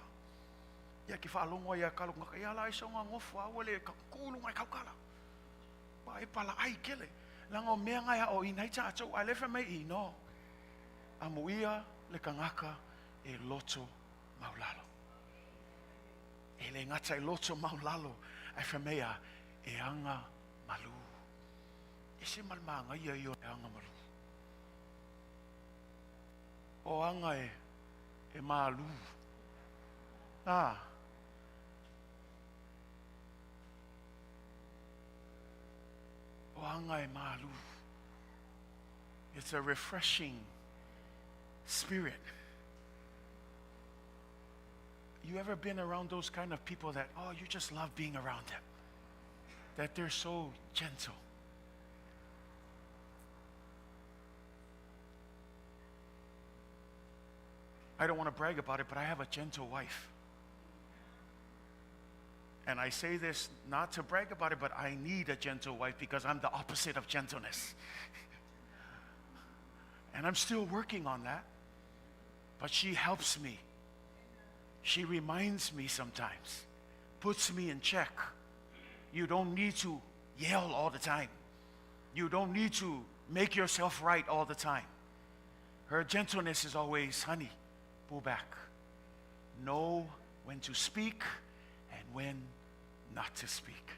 Ia ke faalogo ai ia kalo tagata, ia la e soga nofo a ua le kulu ngai kaukala. Ua e palaai kele. Leaga o mea ngai aoaoina ai tatou, ae le fai mai i no. Amuia le tagata e loto maulalo. E le gata e loto maulalo, ae fai mai a e aga malu. Ese ma le magaia ia o le aga malu. O aga e, e malu. Ah. O aga e malu. It's a refreshing spirit. You ever been around those kind of people that, oh, you just love being around them? That they're so gentle. I don't want to brag about it, but I have a gentle wife. And I say this not to brag about it, but I need a gentle wife because I'm the opposite of gentleness. and I'm still working on that. But she helps me. She reminds me sometimes, puts me in check. You don't need to yell all the time. You don't need to make yourself right all the time. Her gentleness is always, honey, pull back. Know when to speak and when not to speak.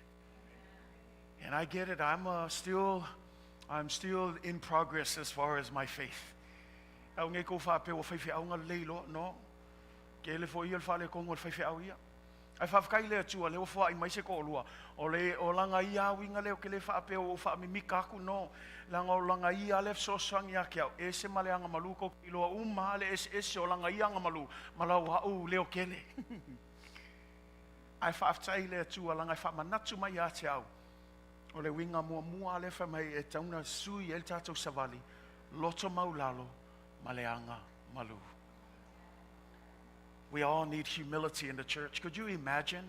And I get it. I'm uh, still, I'm still in progress as far as my faith. Au nge ko whape o whaiwheau ngā leilo, no. Ke le fo ia le whale kongo le whaiwheau ia. Ae faafetai i le Atua, lea ua foai mai se toalua, o le o laga ia uiga lea ou te le faapea ua ou faamimika aku, no, leaga o laga ia lea fesoasoani ia te au, e ese ma le agamalu tou te iloa uma lava le eseese o laga ia agamalu ma lau au leo tele. Ae faafetai i le Atua leaga e faamanatu mai ia te au, o le uiga muamua lava lea fai mai e tatau ona sui ai le tatou savali, loto maulalo ma le agamalu. We all need humility in the church. Could you imagine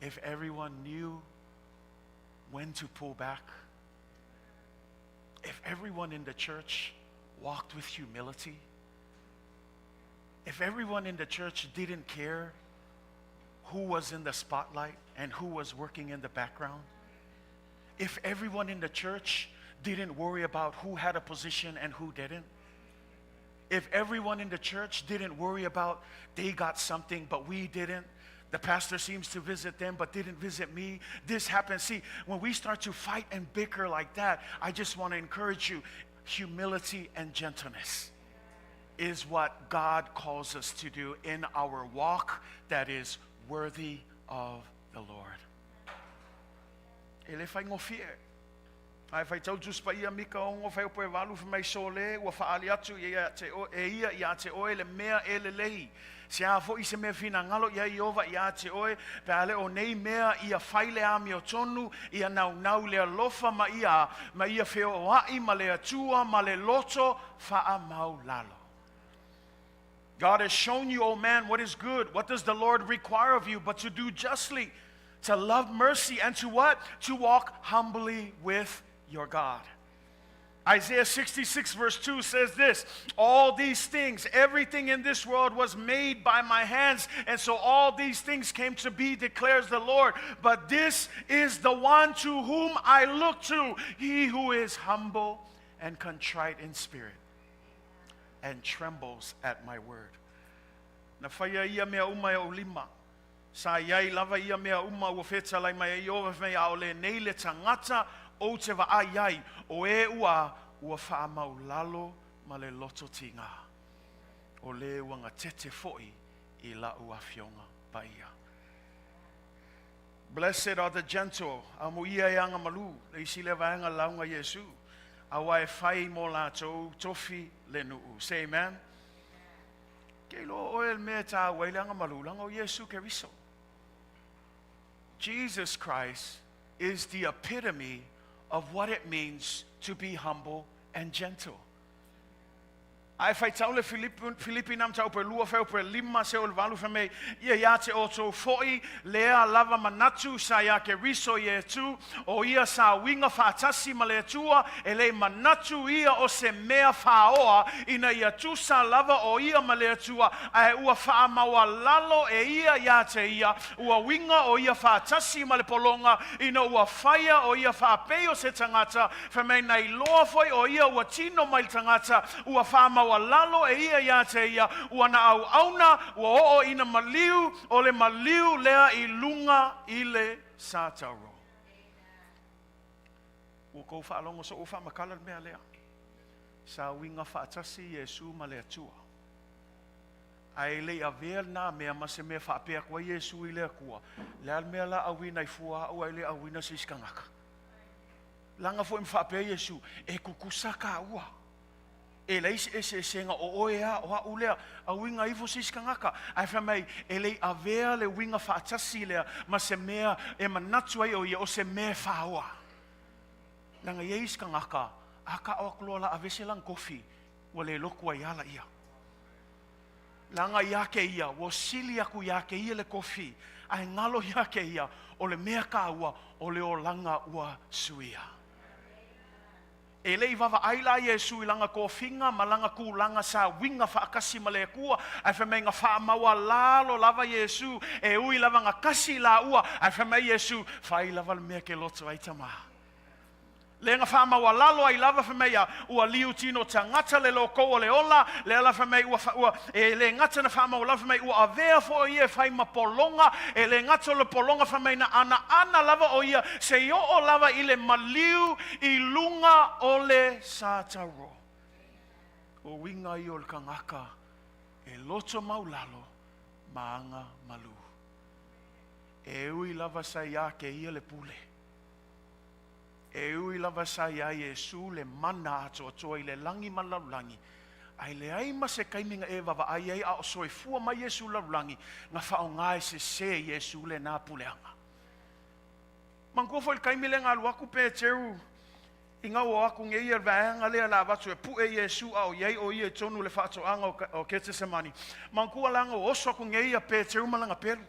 if everyone knew when to pull back? If everyone in the church walked with humility? If everyone in the church didn't care who was in the spotlight and who was working in the background? If everyone in the church didn't worry about who had a position and who didn't? If everyone in the church didn't worry about they got something but we didn't, the pastor seems to visit them but didn't visit me. This happens. See, when we start to fight and bicker like that, I just want to encourage you humility and gentleness is what God calls us to do in our walk that is worthy of the Lord. E le faigofie. Ae faitau Tusi Paia Mika 6 fuaiupu 8 fai mai Sole ua faaali atu ia te oe, e ia iā te oe le mea e lelei. Se a foi se mea finagalo i ai Ieova iā te oe, pe a le o nei mea ia fai le amiotonu, ia naunau le alofa ma ia, ma ia feoai ma le Atua ma le loto faamaulalo. God has shown you, O man, what is good. What does the Lord require of you but to do justly, to love mercy, and to what? To walk humbly with your God. Isaiah 66, verse 2 says this All these things, everything in this world was made by my hands, and so all these things came to be, declares the Lord. But this is the one to whom I look to, he who is humble and contrite in spirit and trembles at my word. Na faia ia mea uma e ou lima. Sa i ai lava ia mea uma ua fetalai mai ai Ieova fai mai, Aole nei le tagata ou te vaai ai, o e ua ua faamaulalo ma le loto tigā, o lē ua gatete foʻi i Laʻu Afioga Paia. Blessed are the gentle, amuia e aga malū, le isi lea vaega lauga Iesu, auā e fai mo latou tofi le nuu. Say amen. Ke iloa oe le mea e tāua ai le aga malū, leaga o Iesu Keriso. Jesus Christ is the epitome of what it means to be humble and gentle. Ae faitau le Filipi na mataupu e 2 fuaiupu e 5 seia oo i le 8 fai mai, Ia ia te outou foʻi lea lava manatu sa iā Keriso Iesu, o ia sa uiga faatasi ma le Atua, e le i manatu ia o se mea faaoa ina ia tusa lava o ia ma le Atua, ae ua faamaualalo e ia iā te ia, ua uiga o ia faatasi ma le pologa, ina ua faia o ia faapei o se tagata, Fai mai na iloa foi o ia ua tino mai le tagata, ua faamaualalo e ia iā te ia, ua na auauna, ua oo ina maliu, o le maliu lea i luga i le satauro. Ua kou faalogo soʻu faamatala le mea lea. Sa uiga faatasi Iesu ma le Atua. Ae e le i avea lena mea ma se mea faapea atu ai Iesu i le Atua, le a le mea la auina ai fua aʻu ae le auina se isi tagata? Laga foi ma faapea Iesu, E tutusa kāua. E leai se eseesega o oe a o aʻu lea, auiga ifo se isi tagata. Ae fai mai, e le i avea le uiga faatasi lea ma se mea e manatu ai o ia o se mea e faaoa. Leaga e i ai isi tagata, a kaʻo atu loa la aveese lana tofi, ua le lotu ai ala ia. Leaga iā kēia, ua sili aku iā kēia le kofi, a e ngalo iā kēia, o le mea kāua, o le olaga ua suia. E le i vaavaai la Iesū i lana tofiga ma lana tulaga sa uiga faatasi ma le Atua, ae fai mai na faamaualalo lava Iesū, e ui lava na kasi lāua, ae fai mai Iesū, Fai lava le mea ke loto ai Tamā. Le na faamaualalo ai lava fai mai a ua liu tino tagata le lokou o le ola, lea la fai mai ua, ua, e le gata na faamaualalo fai mai ua avea foi o ia e fai ma pologa, e le gata o le pologa fai mai na anaana lava o ia sei oo lava i le maliu i luga o le satauro. O uiga ia o le tagata e loto maulalo ma aga malu. E ui lava sa iā kēia le pule. E ui lava sa iā Iesū le mana atoatoa i le lagi ma le lalolagi, a e leai ma se taimi na e vaavaai ai a o soifua mai Iesū i le lalolagi, na faaaoga e sesē Iesū lena puleaga. Manatua foi le taimi lea na alu atu Peteru ina ua o atu nei ia le vaega lea la avatu e pue Iesū a o i ai o ia i totonu o le faatoaga o Ketesemani. Manatua la na oso atu nei ia Peteru ma lana pelu.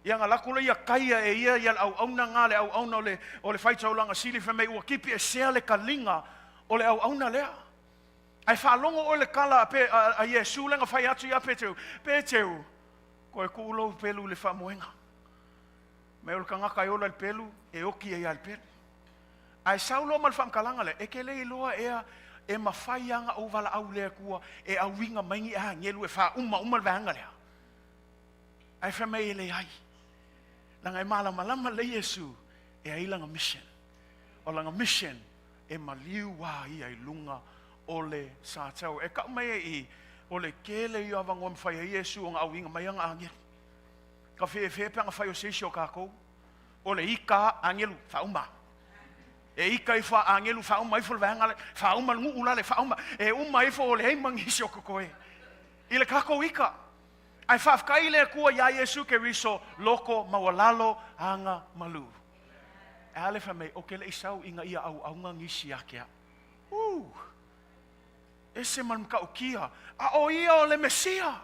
Ia na lako lea ia kaia e ia ia le auauna nga le auauna o le o le faitaulaga sili fai mai ua kipi esea le kaliga o le auauna lea. Ae faalogo oe le kala a pe a, a Iesu lea na fai atu ia Peteru, Peteru, koe kuu lou pelu i le faamoega. Mai o le tagata e ola i le pelu, e oki ai a le pelu. Ae sau loa ma le faamatalaga lea, e ke le iloa ea e mafai a na ou valaau le Atua e auiga mai ni agelu e faaumauma le vaega lea. Ae fai mai e leai. Leaga e malamalama lelei Iesu e ai lana mission. O lana mission e maliu a ia i luga o le satau. E kau mai e i, o le kele ia avanoa e mafai ai Iesu ona auiga mai ana agelu. Ka feefee pe ana fai o se isi o kakou. O le ika a agelu, faauma. E ika ifo a agelu, faauma ifo le vaega le, faauma le nuu la le, faauma. E uma ifo o leai ma nisi o kokoe. I le kakou ika. Ae faafetai i le Atua iā Iesu Keriso loko maualalo aga malu. E a le fai mai, o ke leʻi sau ina ia auauna nisi ia ke aʻu. Uu! Ese ma le matautia, a o ia o le Mesia.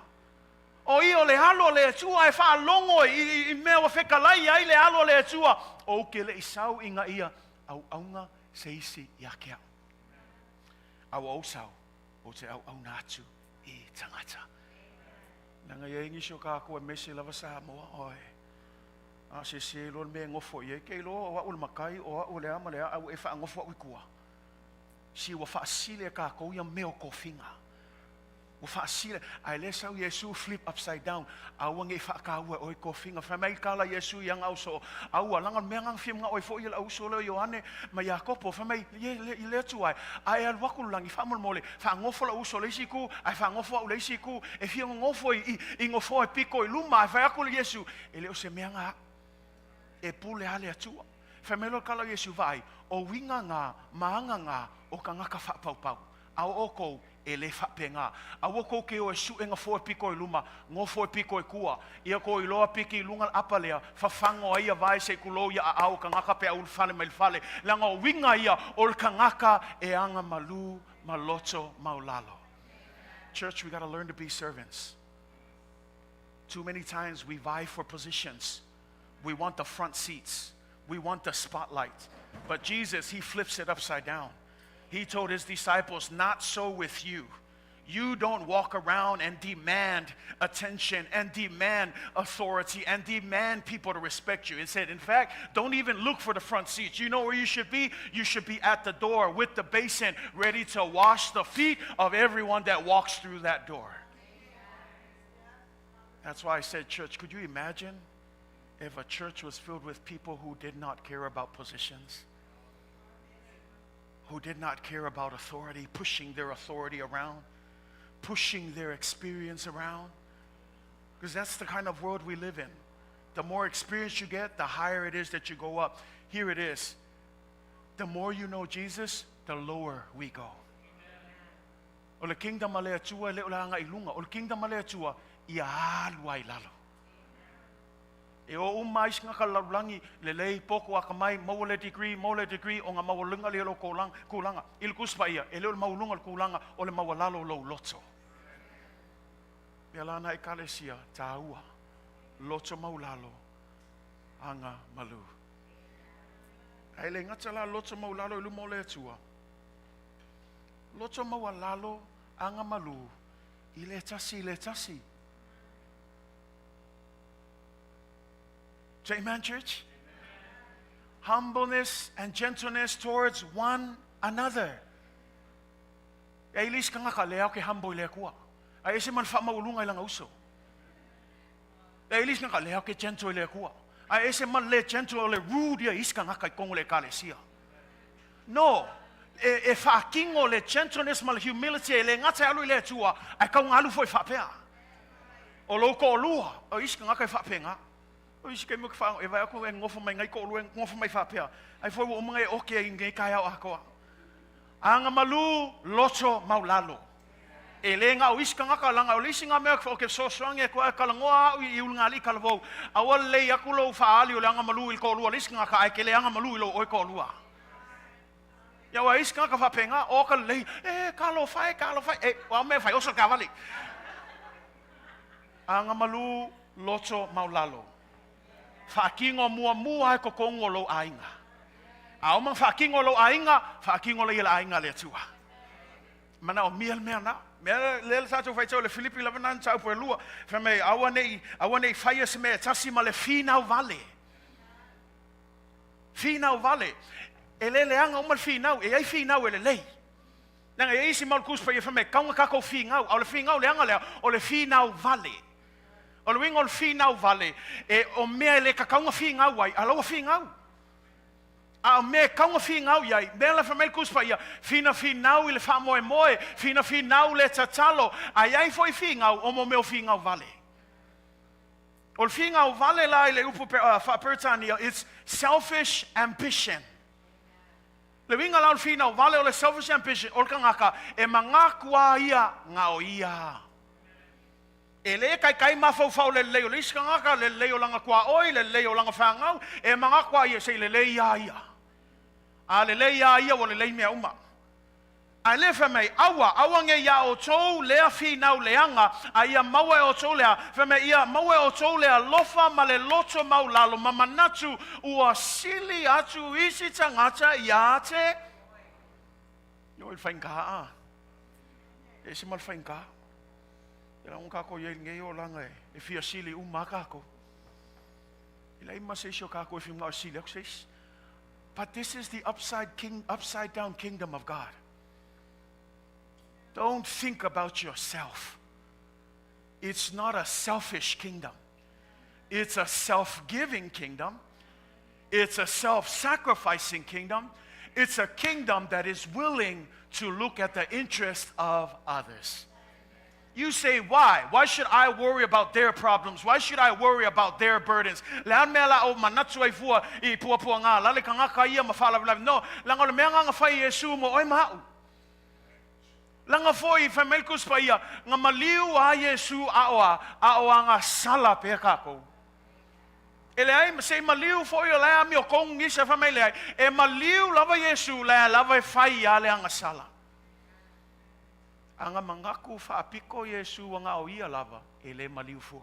O ia o le alo o le Atua e faalogo i, i, i mea ua fetalai ai le alo o le Atua. Ou ke leʻi sau ina ia auauna se isi ia ke aʻu. A ua ou sau, ou te auauna atu i tagata. Leaga i ai nisi o kākou aemaise lava Samoa, oi, a sese loa le mea e nofo i ai, ke iloa o aʻu le matai, o aʻu le a ma le a, a ua e faanofo aʻu i tua. Si ua faasili e kākou ia mea o tofiga. Ua faasili, ae lea sau Iesu flip upside down, aua nei faataua e oe tofiga. Fai mai tala Iesu ia na uso, aua, laga o le mea na na fia manao ai foi ia le au uso lea o Ioane ma Iakopo. Fai mai, ie, le, i le Atua e, a e alu atu i le lagi, faamolemole, faanofo lau uso i le isi itu, ae faanofo au i le isi itu, e fia nonofo i, i, i nofoa e pito i luma. Ae fai atu le Iesu, e le o se mea na au. E pule lava le Atua. Fai mai loa le tala o Iesu, Vaai, o uiga na ma aga na o tagata faapaupau, a o outou e le faapena. Aua tou te o e suʻe nofoa e pito i luma, nofo e pito i tua. Ia tou iloa piki i luga le apa lea, fafago ai ia vae se i tulou ia aao o tagata pe a ulufale mai le fale, leaga o uiga ia o le tagata e aga malū ma loto maulalo. Church, we gotta learn to be servants. Too many times we vie for positions. We want the front seats. We want the spotlight. But Jesus, he flips it upside down. He told his disciples, Not so with you. You don't walk around and demand attention and demand authority and demand people to respect you. He said, in fact, don't even look for the front seats. You know where you should be? You should be at the door with the basin ready to wash the feet of everyone that walks through that door. That's why I said, church, could you imagine if a church was filled with people who did not care about positions? Who did not care about authority, pushing their authority around, pushing their experience around? Because that's the kind of world we live in. The more experience you get, the higher it is that you go up. Here it is. The more you know Jesus, the lower we go. O le kingdom a le Atua e le o le aga i luga. O le kingdom a le Atua, ia alu ai lalo. E o uma ai singaka le lalolagi, lelei, poko, akamai, maua le degree, maua le degree, ona maualuga lea o lou kulaga. I le Tusi Paia, e le o le maualuga o le kulaga, o le maualalo o lou loto. Mea la na Ekalesia, taua, loto maulalo, aga malu. Ae le gata la loto maulalo i luma o le Atua, loto maualalo, aga malu, i le tasi i le tasi. Say amen, church. Humbleness and gentleness towards one another. E ai le isi tagata, lea ou ke humble i le Atua. Ae ese ma le faamaualuga i lana uso. E ai le isi tagata, lea ou ke gentle i le Atua. Ae ese ma le le gentle o le rude ia i isi tagata i totonu o le Ekalesia. No, e, e faatino le gentleness ma le humility e le gata e alu i le Atua, ae tau na alu foi faapea. O lou toalua, o isi tagata e faapena. O isi taimi ou te faalogo, e vaai atu e nofo mai nai toalua e nofo mai faapea, ai foi ua uma ona e oke ai i lenei taeao atoa. Aga malū, loto maulalo. E le na o isi tagata, leaga o le isi na mea ou te fesoasoani atu ai, talanoa au i ulugalii talavou, aua lelei atu lou faaali o le aga malū i le toalua o le isi tagata, ae e te le aga malū i lou oe toalua. Ia aua e isi tagata faapena, o ka lelei, e talofa e, talofa e, e, o a mea e fai, oso le taavale. Aga malū, loto maulalo. Faatino muamua ai totonu o lou aiga. A oma faatino lou aiga, faatino lea i le aiga a le Atua. Manaomia le mea na. Mea lea le tatou faitau le Filipi lava na mataupu e lua. Fai mai, aua nei, aua nei faia se mea e tasi ma le finau vale. Finau vale. E le leaga uma le finau, e i ai finau e lelei. Leaga e i ai isi mau Tusi Paia fai mai, kau na tatou finau. A o le finau leaga lea, o le finau vale. O le uiga o le finau vale, e, o mea e le tatau na finau ai, a la ua finau. A o mea e tatau na finau i ai, mea la fai mai le Tusi Paia, finafinau i le faamoemoe, finafinau le tatalo, a i ai foi finau, o mo mea o finau vale. O le finau vale la i le upu faa-Peretania, it's selfish ambition. Le uiga la o le finau vale o le selfish ambition, o le tagata e manatu lava ia na o ia. E le taitai mafaufau le lelei o le isi tagata, le lelei o lana tuaoi, le lelei o lana fanau, e manatu lava ia se i lelei lava ia. A lelei lava ia ua lelei mea uma. Ae le fai mai, Aua, aua nei iā outou lea finau leaga, a ia maua e outou le a? Fai mai, Ia maua e outou le alofa ma le loto maulalo ma manatu ua sili atu isi tagata iā te Oi, le faigā a. E ese ma le faigā. E lago kākou i ai lenei olaga e fia sili uma lava kākou. E leai ma se isi o kākou e fia manao e sili atu se isi. But this is the upside, king, upside down kingdom of God. Don't think about yourself. It's not a selfish kingdom. It's a self-giving kingdom. It's a self-sacrificing kingdom. It's a kingdom that is willing to look at the interest of others. You say, why? Why should I worry about their problems? Why should I worry about their burdens? Le a mea la o manatu ai fua i puapua ngā lale ka ngaka ia ma whaalavelave. No, langa o le mea nganga whai Iesu mo oi maau. Langa foi whai mai kus pa ia, nga maliu a Iesu a oa, a oa ngā sala pe kākou. E le ai, se i maliu foi o lea ami o kong isa whai mai le ai, e maliu lava Iesu lea lava e whai ia le anga sala. Anga mangaku whaapiko Iesu anga o ia lava, e le maliu fua.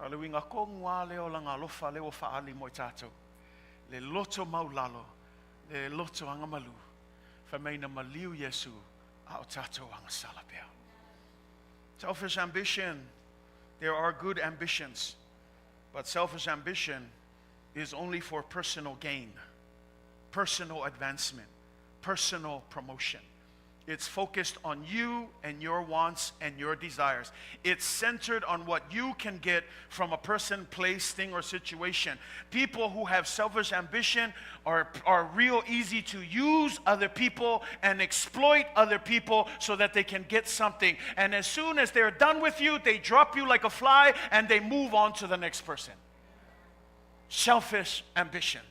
A le winga kongu a leo langa alofa leo whaali mo i tātou. Le loto maulalo, le loto anga malu. Whai mai na maliu Iesu a o tātou anga sala pea. Selfish ambition, there are good ambitions, but selfish ambition is only for personal gain, personal advancement, personal promotion. It's focused on you and your wants and your desires. It's centered on what you can get from a person, place, thing, or situation. People who have selfish ambition are real easy to use other people and exploit other people so that they can get something. And as soon as they're done with you, they drop you like a fly and they move on to the next person. Selfish ambition.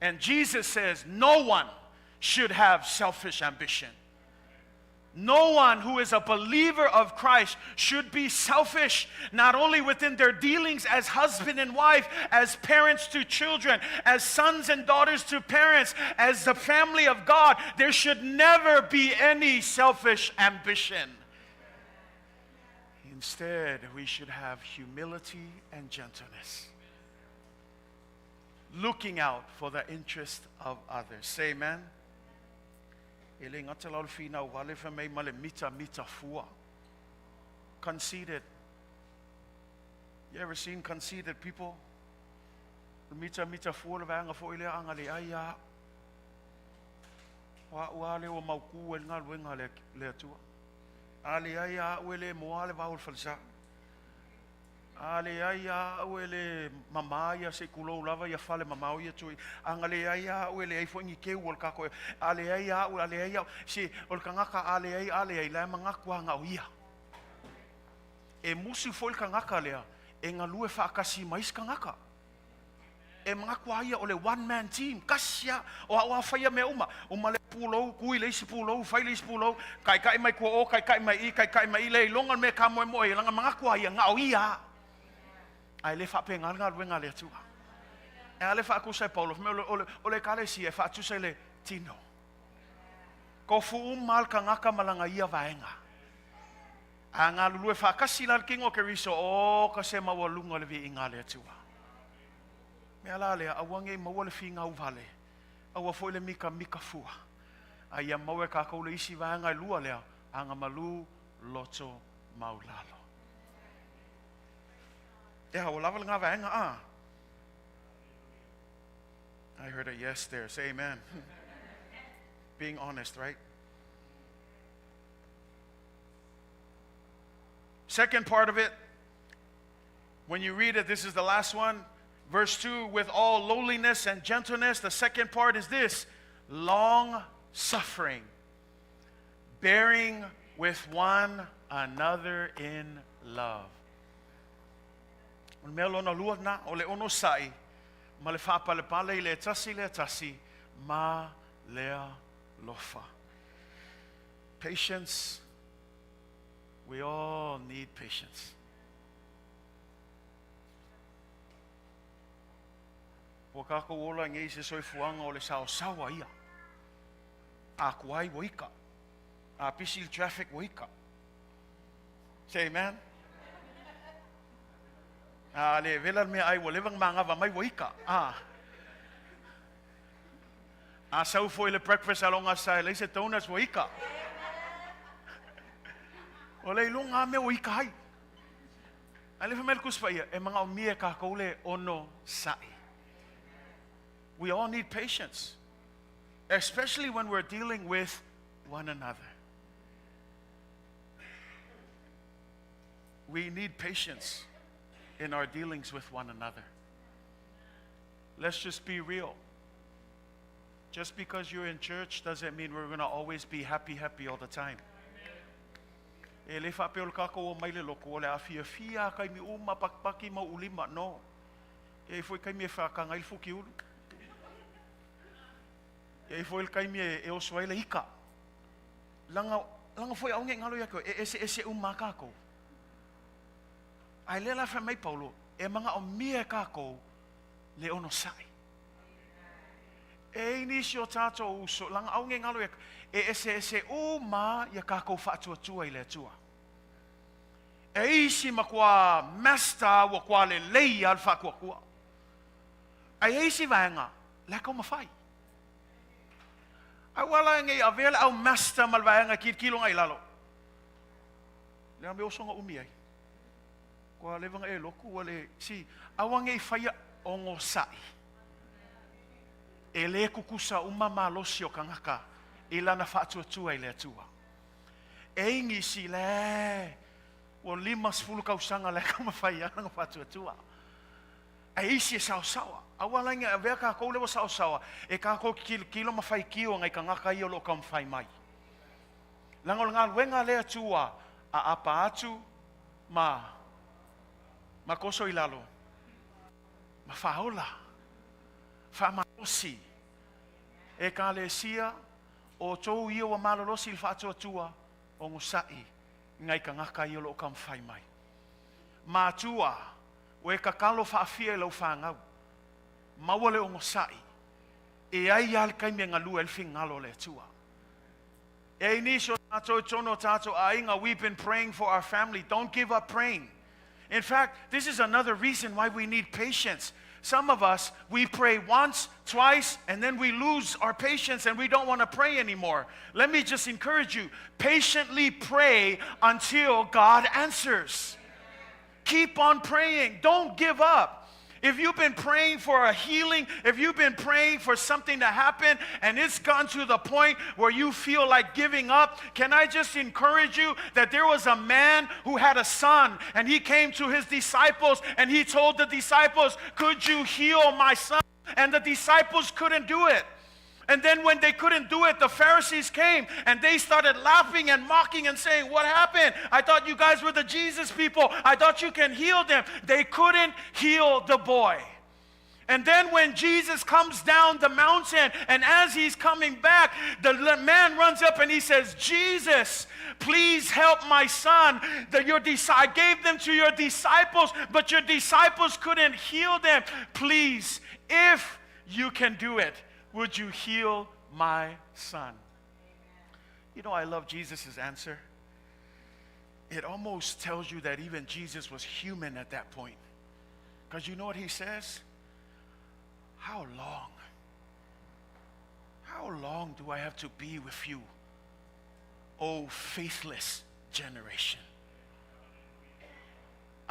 And Jesus says no one should have selfish ambition. No one who is a believer of Christ should be selfish, not only within their dealings as husband and wife, as parents to children, as sons and daughters to parents, as the family of God. There should never be any selfish ambition. Instead, we should have humility and gentleness, looking out for the interest of others. Say amen. E le gata la o le finau vale fai mai ma le mitamita fua. Conceited. You ever seen conceited people? Le mitamita fua le vaega foi lea anga le ai a. O a'u a lea ua maukū ai le galuega a le Atua. A leai a a'u e le moa le vao o le falesa. A leai a a'u e le mamā ia se i kulou lava ia fale mamao ia tui. A na leai a a'u e leai foi ni keu o le kākou e. A leai a a'u, a leai a'u, si o le kagaka a leai, a leai, la e manatu a na o ia. E musu foi le kagaka lea e galue faatasi ma isi kagaka. E manatu a ia o le one man team, kasi a, o a'u a fai ia mea uma. Uma lea pulou, kui le isi pulou, fai le isi pulou, kaikai mai kua o, kaikai mai i, kaikai mai i, le iloga le mea e kamoemoe ai, laga manatu a ia, na o ia a. Ae le faapena le galuega a le Atua. E a le faatusa e Paulo, fai mai o le, o le, o le Ekalesia e faatusa i le tino. Tofu uma a le kagaka ma lana ia vaega. A galulue faatasi la le kino o Keriso, o ka se maualuga o le viiga a le Atua. Mea la lea, aua nei maua le finau vale, aua foi le mikamika fua, a ia maua e kākou le isi vaega e lua lea, agamalu loto maulalo. Ea, ua lava lena vaega, a? I heard a yes there. Say amen. Being honest, right? Second part of it, when you read it, this is the last one. Verse 2, with all lowliness and gentleness. The second part is this, long suffering, bearing with one another in love. O le mea lona lua na, o le onosai, ma le faapalepale i le tasi le tasi, ma lea lofa. Patience, we all need patience. Ua kākou ola nei i se soifuaga o le saosaoa ia. A kuai ua ika. A pisi le traffic ua ika. Say amen. A le vela le meaai ua leva ona manava mai ua ika. A. A sau foi le breakfast a loga sa e leai se donuts ua ika. O le iloga a mea ua ika ai. Ae le fai mai le Tusi Paia, e manaomia e kākou le onosai. We all need patience, especially when we're dealing with one another. We need patience in our dealings with one another. Let's just be real. Just because you're in church doesn't mean we're going to always be happy, happy all the time. E le faapea o le kākou o mai le loko, o le a fiafia a kaimi uma pakipaki ma ulima. No. E i foi kaimi e whaakanga i le fuki ulu. E i foi le kaimi e, e oso ai le ika. Langa, langa foi aonge ngalo ia koe, e ese ese uma kākou. Ae lea la fai mai Paulo, e manaomia e kākou le onosai. E i ai nisi o tātou uso, laga aua ne i galo ia, e eseese uma ia kākou faatuatua i le Atua. E isi matua master ua kua lelei lava le faatuatua. Ae i ai isi vaega, la e taumafai. Aua la ne i avea le au master ma le vaega e tilotilo agai i lalo. Le a mea ua soga umi ai. Kua leva na e lotu ua le si aua ne i faia onosai. E le tutusa uma malosi o tagata i lana faatuatua i le Atua. E i nisi le ua 50 tausaga le taumafai ai lana faatuatua. Ae isi e saosaoa. Aua la ne i avea tatou lea ua saosaoa e tatou te tilotilo ma faitio nai tagata ia o lo o taumafai mai. Leaga o le galuega a le Atua a apa atu ma ma toso i lalo ma faaola, faamalosi. Ekalesia, outou ia ua malolosi i le faatuatua, onosai nai tagata ia o lo o taumafai mai. Matua, ua e tatalo faafia i lau fanau, maua le onosai, e ai lava le taimi e galue ai le finagalo o le Atua. E i nisi o tātou i totonu o tātou aiga, we've been praying for our family. Don't give up praying. In fact, this is another reason why we need patience. Some of us, we pray once, twice, and then we lose our patience and we don't want to pray anymore. Let me just encourage you patiently pray until God answers. Keep on praying. Don't give up. If you've been praying for a healing, if you've been praying for something to happen and it's gotten to the point where you feel like giving up, can I just encourage you that there was a man who had a son and he came to his disciples and he told the disciples, Could you heal my son? And the disciples couldn't do it. And then when they couldn't do it, the Pharisees came and they started laughing and mocking and saying, What happened? I thought you guys were the Jesus people. I thought you can heal them. They couldn't heal the boy. And then when Jesus comes down the mountain, and as he's coming back, the man runs up and he says, Jesus, please help my son. That your I gave them to your disciples, but your disciples couldn't heal them. Please, if you can do it, would you heal my son? You know, I love Jesus' answer. It almost tells you that even Jesus was human at that point. Because you know what he says? How long? How long do I have to be with you, O faithless generation?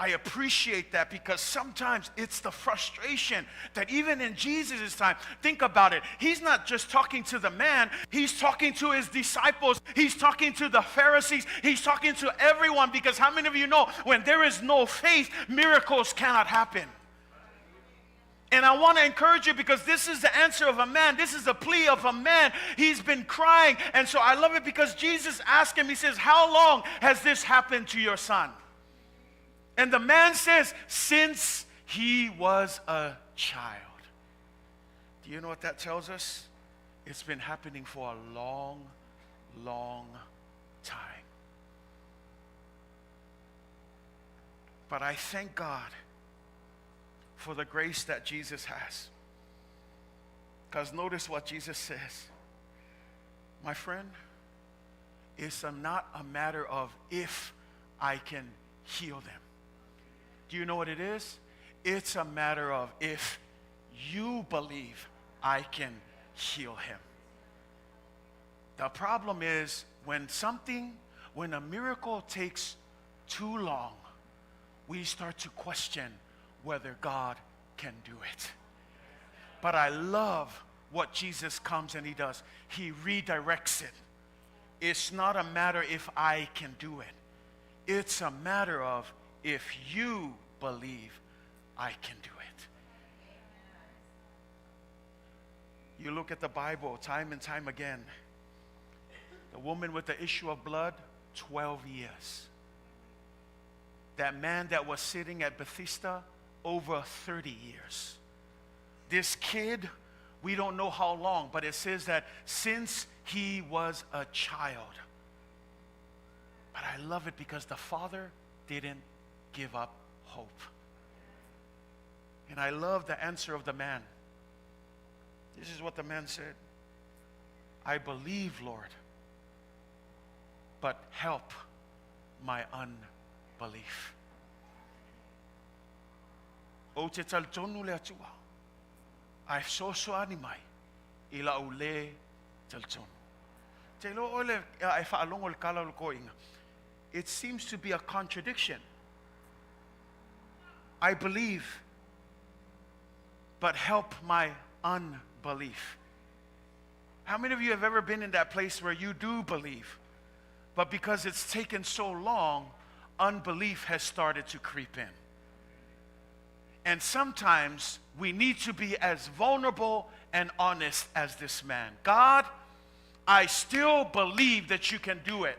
I appreciate that because sometimes it's the frustration that even in Jesus' time, think about it. He's not just talking to the man, he's talking to his disciples, he's talking to the Pharisees, he's talking to everyone. Because how many of you know when there is no faith, miracles cannot happen? And I want to encourage you because this is the answer of a man. This is the plea of a man. He's been crying. And so I love it because Jesus asked him, He says, How long has this happened to your son? And the man says, Since he was a child. Do you know what that tells us? It's been happening for a long, long time. But I thank God for the grace that Jesus has. Because notice what Jesus says. My friend, it's not a matter of if I can heal them. Do you know what it is? It's a matter of if you believe I can heal him. The problem is when something, when a miracle takes too long, we start to question whether God can do it. But I love what Jesus comes and he does. He redirects it. It's not a matter if I can do it. It's a matter of if you believe I can do it. You look at the Bible time and time again. The woman with the issue of blood, 12 years. That man that was sitting at Bethesda, over 30 years. This kid, we don't know how long, but it says that since he was a child. But I love it because the father didn't give up hope. And I love the answer of the man. This is what the man said I believe, Lord, but help my unbelief. Ou te talitonu le Atua, ae fesoasoani mai i la'u lē talitonu. Te iloa oe le, a e faalogo i le tala o le toeaina, it seems to be a contradiction. I believe, but help my unbelief. How many of you have ever been in that place where you do believe, but because it's taken so long, unbelief has started to creep in? And sometimes we need to be as vulnerable and honest as this man. God, I still believe that you can do it.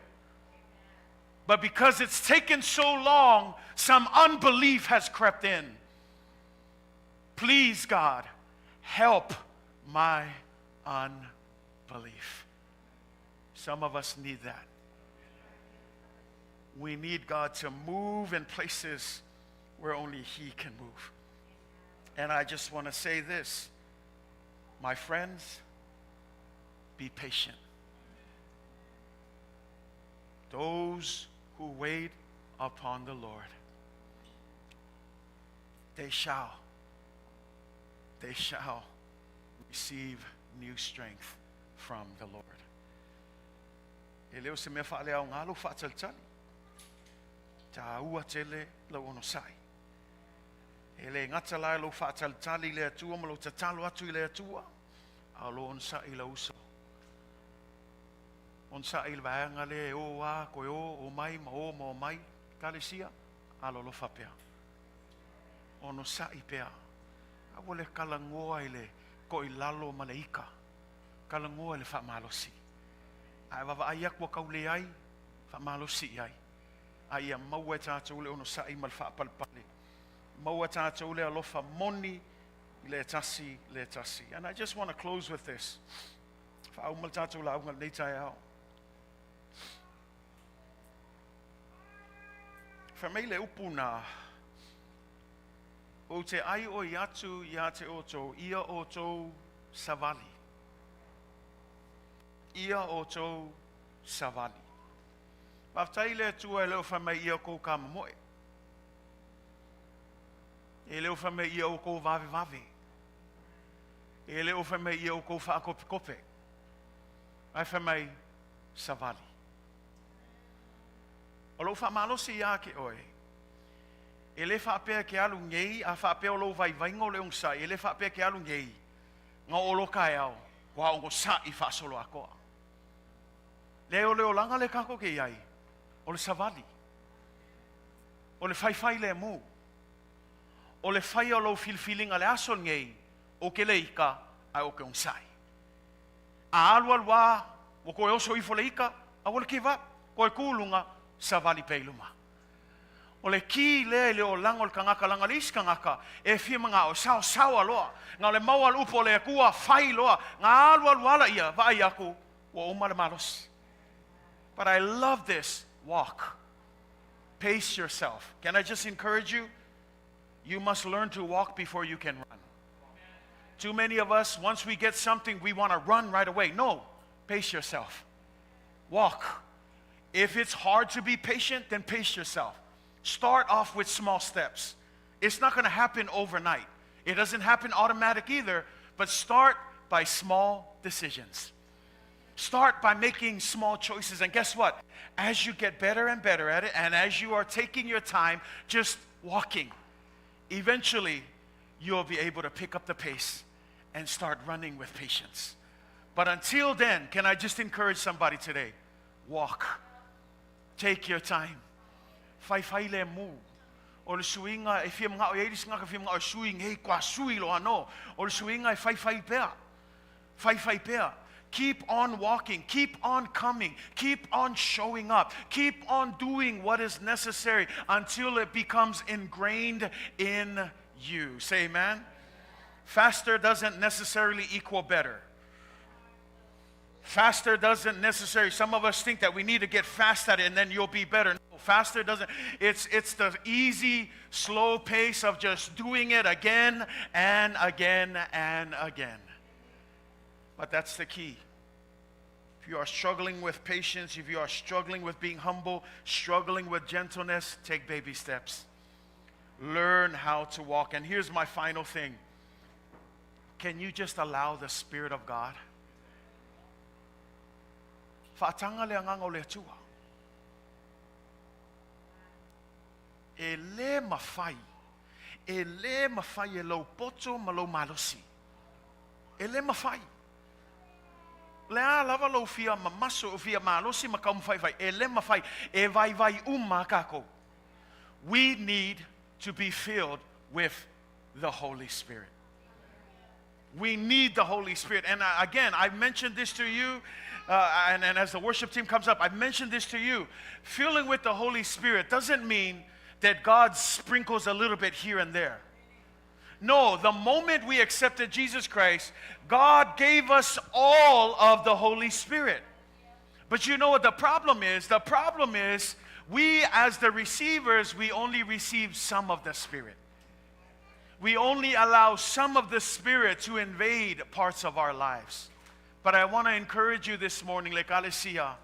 But because it's taken so long, some unbelief has crept in. Please, God, help my unbelief. Some of us need that. We need God to move in places where only He can move. And I just want to say this, my friends, be patient. Those who wait upon the Lord, they shall, they shall receive new strength from the Lord. E le o se mea faaleaoga lou faatalitali. Taua tele lou onosai. E le gata la i lou faatalitali i le Atua ma lou tatalo atu i le Atua, a o lou onosai i lou uso. Onosai i le vaega lea e o a, koe o, o mai ma o ma o mai, Ekalesia, alolofa pea. Onosai pea. Aua le kalagoa i le toilalo ma le ika. Kalagoa i le faamalosi. A e vaavaai atu ua tau leai, faamalosi i ai. A ia maua e tatou le onosai ma le faapalepale. Maua e tatou le alofa moni i le tasi le tasi. And I just want to close with this. Faauma le tatou lauga i lenei taeao. Fai mai le upu na, Ou te aioi atu ia te outou, ia outou savali. Ia outou savali. Faafetai i le Atua e le o fai mai ia outou kamomoe. E le o fai mai ia outou vavevave. E le o fai mai ia outou faakopekope. Ae fai mai, savali. O lou faamalosi ia te oe, e le faapea e te alu nei, a faapea o lou vaivaiga o le onosai, e le faapea e te alu nei, na oo loa taeao, ua onosai faasoloatoa. Leai, o le olaga lea tatou te i ai, o le savali. O le faifai lemu. O le faia o lou filifiliga le aso lenei, ou te le ika, ae ou te onosai. A alu alu lava, ua toe oso ifo le ika, a ua le give up, toe tu luga, savali pea i luma. O le ki lea i le olaga o le tagata, leaga le isi tagata e fia manao e saosaoa loa, na o le maua le upu o le Atua, fai loa, na alu alu ala ia, vaai atu, ua uma le malosi. But I love this walk. Pace yourself. Can I just encourage you? You must learn to walk before you can run. Too many of us, once we get something, we want to run right away. No, pace yourself. Walk. If it's hard to be patient, then pace yourself. Start off with small steps. It's not going to happen overnight. It doesn't happen automatic either, but start by small decisions. Start by making small choices. And guess what? As you get better and better at it, and as you are taking your time just walking, eventually you'll be able to pick up the pace and start running with patience. But until then, can I just encourage somebody today? Walk. Take your time. Faifai lemu. O le suiga e fia manao i ai le isi tagata fia manao e sui nei kua sui loa no. O le suiga e faifai pea. Faifai pea. Keep on walking. Keep on coming. Keep on showing up. Keep on doing what is necessary until it becomes ingrained in you. Say amen. Faster doesn't necessarily equal better. Faster doesn't necessarily. Some of us think that we need to get fast at it and then you'll be better. No, faster doesn't. It's the easy, slow pace of just doing it again and again and again. But that's the key. If you are struggling with patience, if you are struggling with being humble, struggling with gentleness, take baby steps. Learn how to walk. And here's my final thing. Can you just allow the Spirit of God? Faataga le agaga o le Atua. E le mafai, e le mafai e lou poto ma lou malosi. E le mafai. Le a lava lou fia mamaso, fia malosi ma taumafai e le mafai, e vaivai uma kākou. We need to be filled with the Holy Spirit. We need the Holy Spirit. And again, I've mentioned this to you, and as the worship team comes up, I've mentioned this to you. Filling with the Holy Spirit doesn't mean that God sprinkles a little bit here and there. No, the moment we accepted Jesus Christ, God gave us all of the Holy Spirit. But you know what the problem is? The problem is we as the receivers, we only receive some of the Spirit. We only allow some of the Spirit to invade parts of our lives. But I want to encourage you this morning, le ekalesia,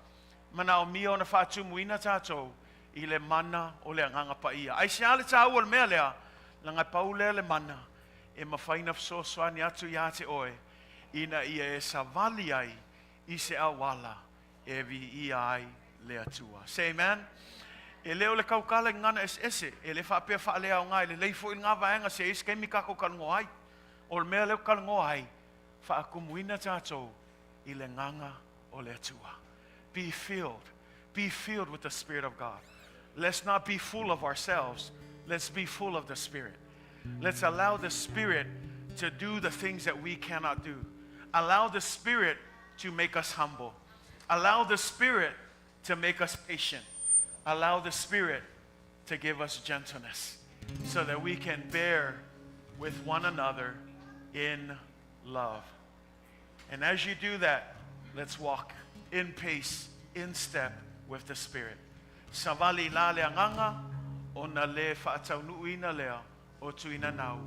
manaomia ona faatumuina tatou i le mana o le agaga paia. Aisea le tāua o le mea lea, leaga pau lea le mana e mafai ona fesoasoani atu ia te oe, ina ia e savali ai i se auala e viia ai le Atua. Say amen. E le o le tautala i gagana eseese, e le faapea faaleaoga e lelei foi lena vaega se i ai se taimi tatou talanoa ai. O le mea lea ou te talanoa ai, faatumuina tatou i le agaga o le Atua. Be filled. Be filled with the Spirit of God. Let's not be full of ourselves. Let's be full of the Spirit. Let's allow the Spirit to do the things that we cannot do. Allow the Spirit to make us humble. Allow the Spirit to make us patient. Allow the Spirit to give us gentleness so that we can bear with one another in love. And as you do that, let's walk in pace, in step with the Spirit. Savali la le agaga, ona le faataunuuina lea o tuina nau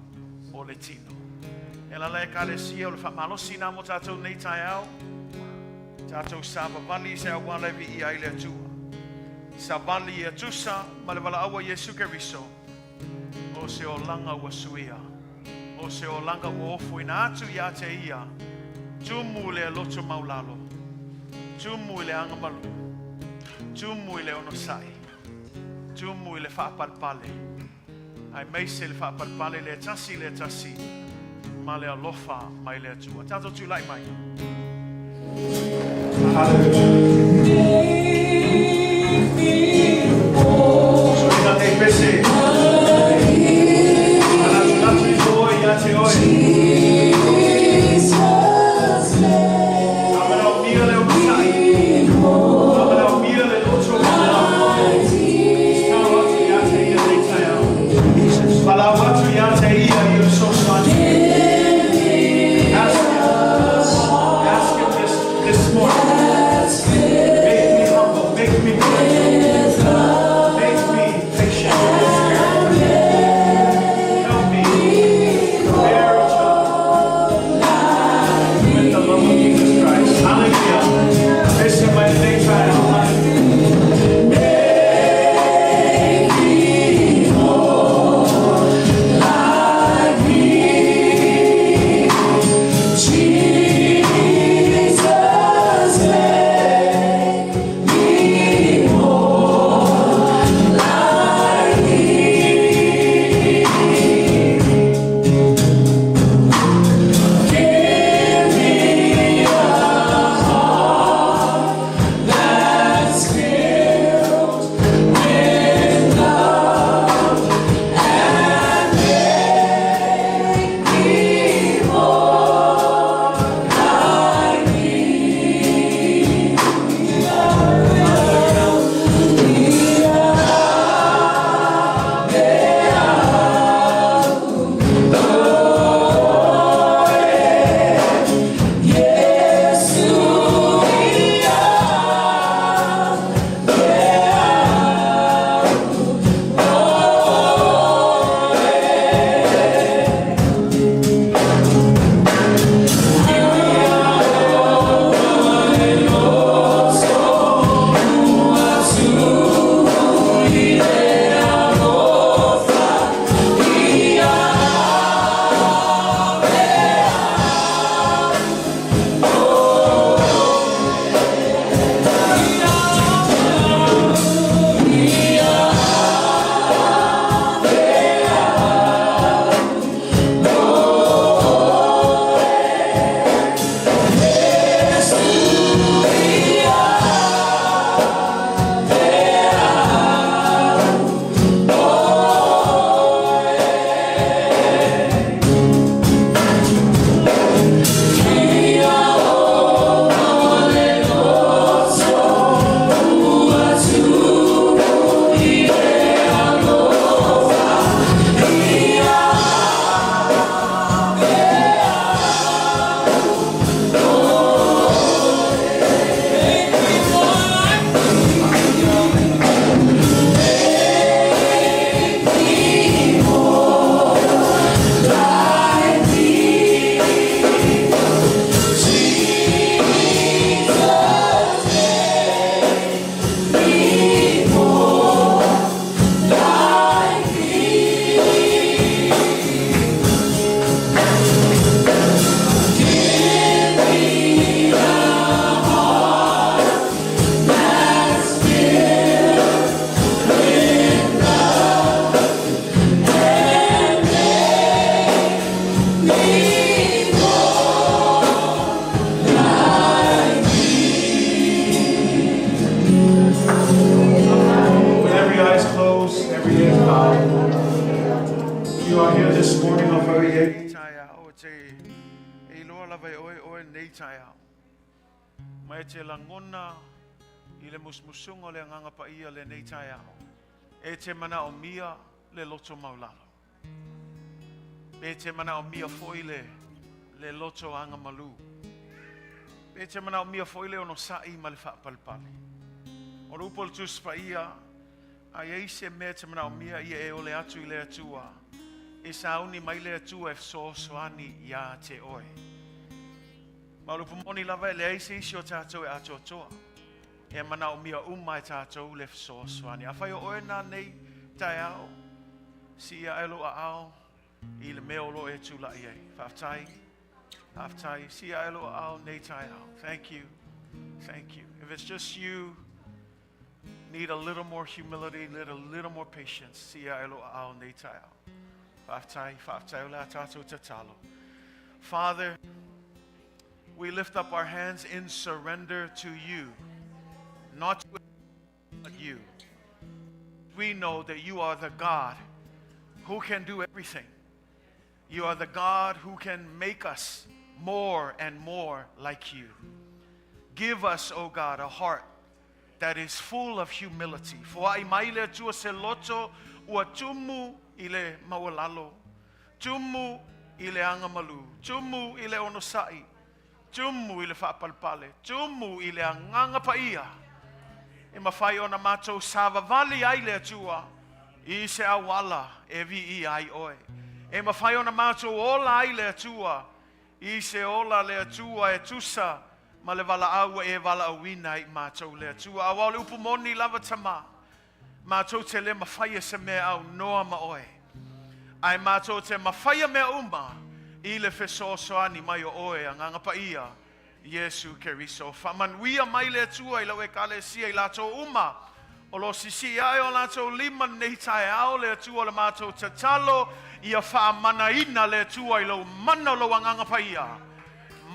o le tino. E lala ekalesia o le faamalosi na mo tatou nei taeao, tatou savavali i se auala e viia ai le Atua. Savali e tusa ma le valaau'a a Iesu Keriso, o se olaga ua suia, o se olaga ua ofoina atu ia te ia, tumu i le loto maualalo, tumu i le agamalu, tumu i le onosai, tumu i le faapalepale, aemaise le faapalepale le tasi le tasi, ma le alofa mai le Atua. Tatou tulai mai. Hallelujah. Suina nei pese. Manatunatu i oe ia te oe. Manaomia le onosai. Manaomia le loto maualalo. Talo atu ia te ia nei taeao. Valaau atu ia te ia i o fesoasoani. Ask him. Ask him this morning. Lenei taeao e te e iloa lava e oe oe lenei taeao. Ma e te lagona i le musumusuga o le Agaga Paia lenei taeao. E te manaomia le loto maulalo. Pe te manaomia foi le, le loto agamalu. Pe te manaomia foi le onosai ma le faapalepale. O le upu a le Tusi Paia, a i ai se mea e te manaomia ia e ole atu i le Atua, e sauni mai le Atua e fesoasoani ia te oe. Ma o le upu moni lava e leai se isi o tatou e atoatoa. E manaomia uma e tatou le fesoasoani. Afai o oe lena nei taeao, sii ae lou aao i le mea o lo o e tulai ai. Faafetai, faafetai. Sii ae lou aao nei taeao. Thank you, thank you. If it's just you, need a little more humility, little, little more patience. Sii ae lou aao nei taeao. Faafetai, faafetai o le a tatou tatalo. Father, we lift up our hands in surrender to you, not to but you. We know that you are the God who can do everything. You are the God who can make us more and more like you. Give us, O God, a heart that is full of humility. Foai mai le Atua se loto ua tumu i le maualalo, tumu i le agamalu, tumu i le onosai, tumu i le faapalepale, tumu i le agaga paia. E mafai ona matou savavali ai le Atua i se auala e viia ai oe. E mafai ona matou ola ai le Atua i se ola le Atua e tusa ma le valaau ua e valaauina ai i matou le Atua. Aua o le upu moni lava Tama, matou te le mafaia se mea aunoa ma oe, ae matou te mafaia mea uma i le fesoasoani mai o oe, Agaga Paia, Iesu Keriso. Faamanuia mai le Atua i lau Ekalesia i latou uma o lo o sisii ae o latou lima lenei taeao, le Atua o le matou tatalo, ia faamanaina le Atua i lou mana o lou Agaga Paia.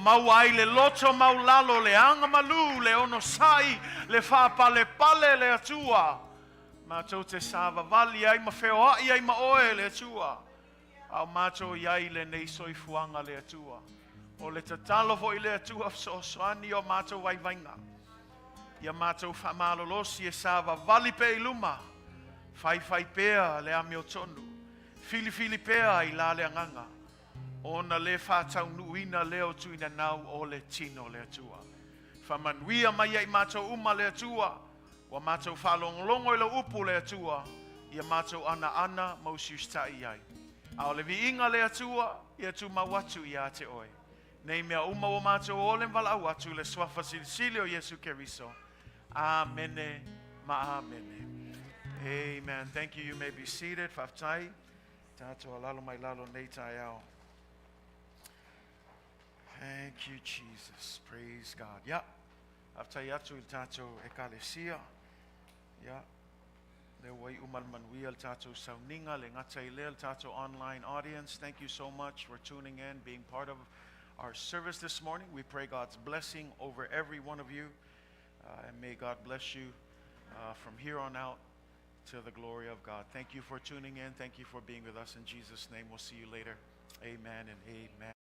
Maua ai le loto maulalo, le agamalu, le onosai, le faapalepale, le Atua. Matou te savavali ai ma feoai ai ma Oe, le Atua, a o matou i ai i lenei soifuaga, le Atua. O le tatalo foi le Atua fesoasoani i o matou vaivaiga. Ia matou faamalolosi e savavali pea i luma, faifai pea le amiotonu, filifili pea i la le agaga, ona le faataunuuina lea o tuinanau o le tino, le Atua. Faamanuia mai ia i matou uma, le Atua, ua matou faalogologo i lau upu, le Atua, ia matou anaana ma usiusitai i ai. A o le viiga, le Atua, ia tumau atu ia te oe. Nei mea uma ua matou ole ma valaau atu i le suafa silisili o Iesu Keriso. Amene ma amene. Amen. Thank you. You may be seated. Faafetai. Tatou alalo mai lalo nei taeao. Thank you, Jesus. Praise God. Yeah. Faafetai atu i le tatou ekalesia. Yeah. Le ua iu ma le manuia le tatou sauniga, le gata i lea le tatou online audience. Thank you so much for tuning in, being part of our service this morning. We pray God's blessing over every one of you. And may God bless you from here on out to the glory of God. Thank you for tuning in. Thank you for being with us. In Jesus' name, we'll see you later. Amen and amen.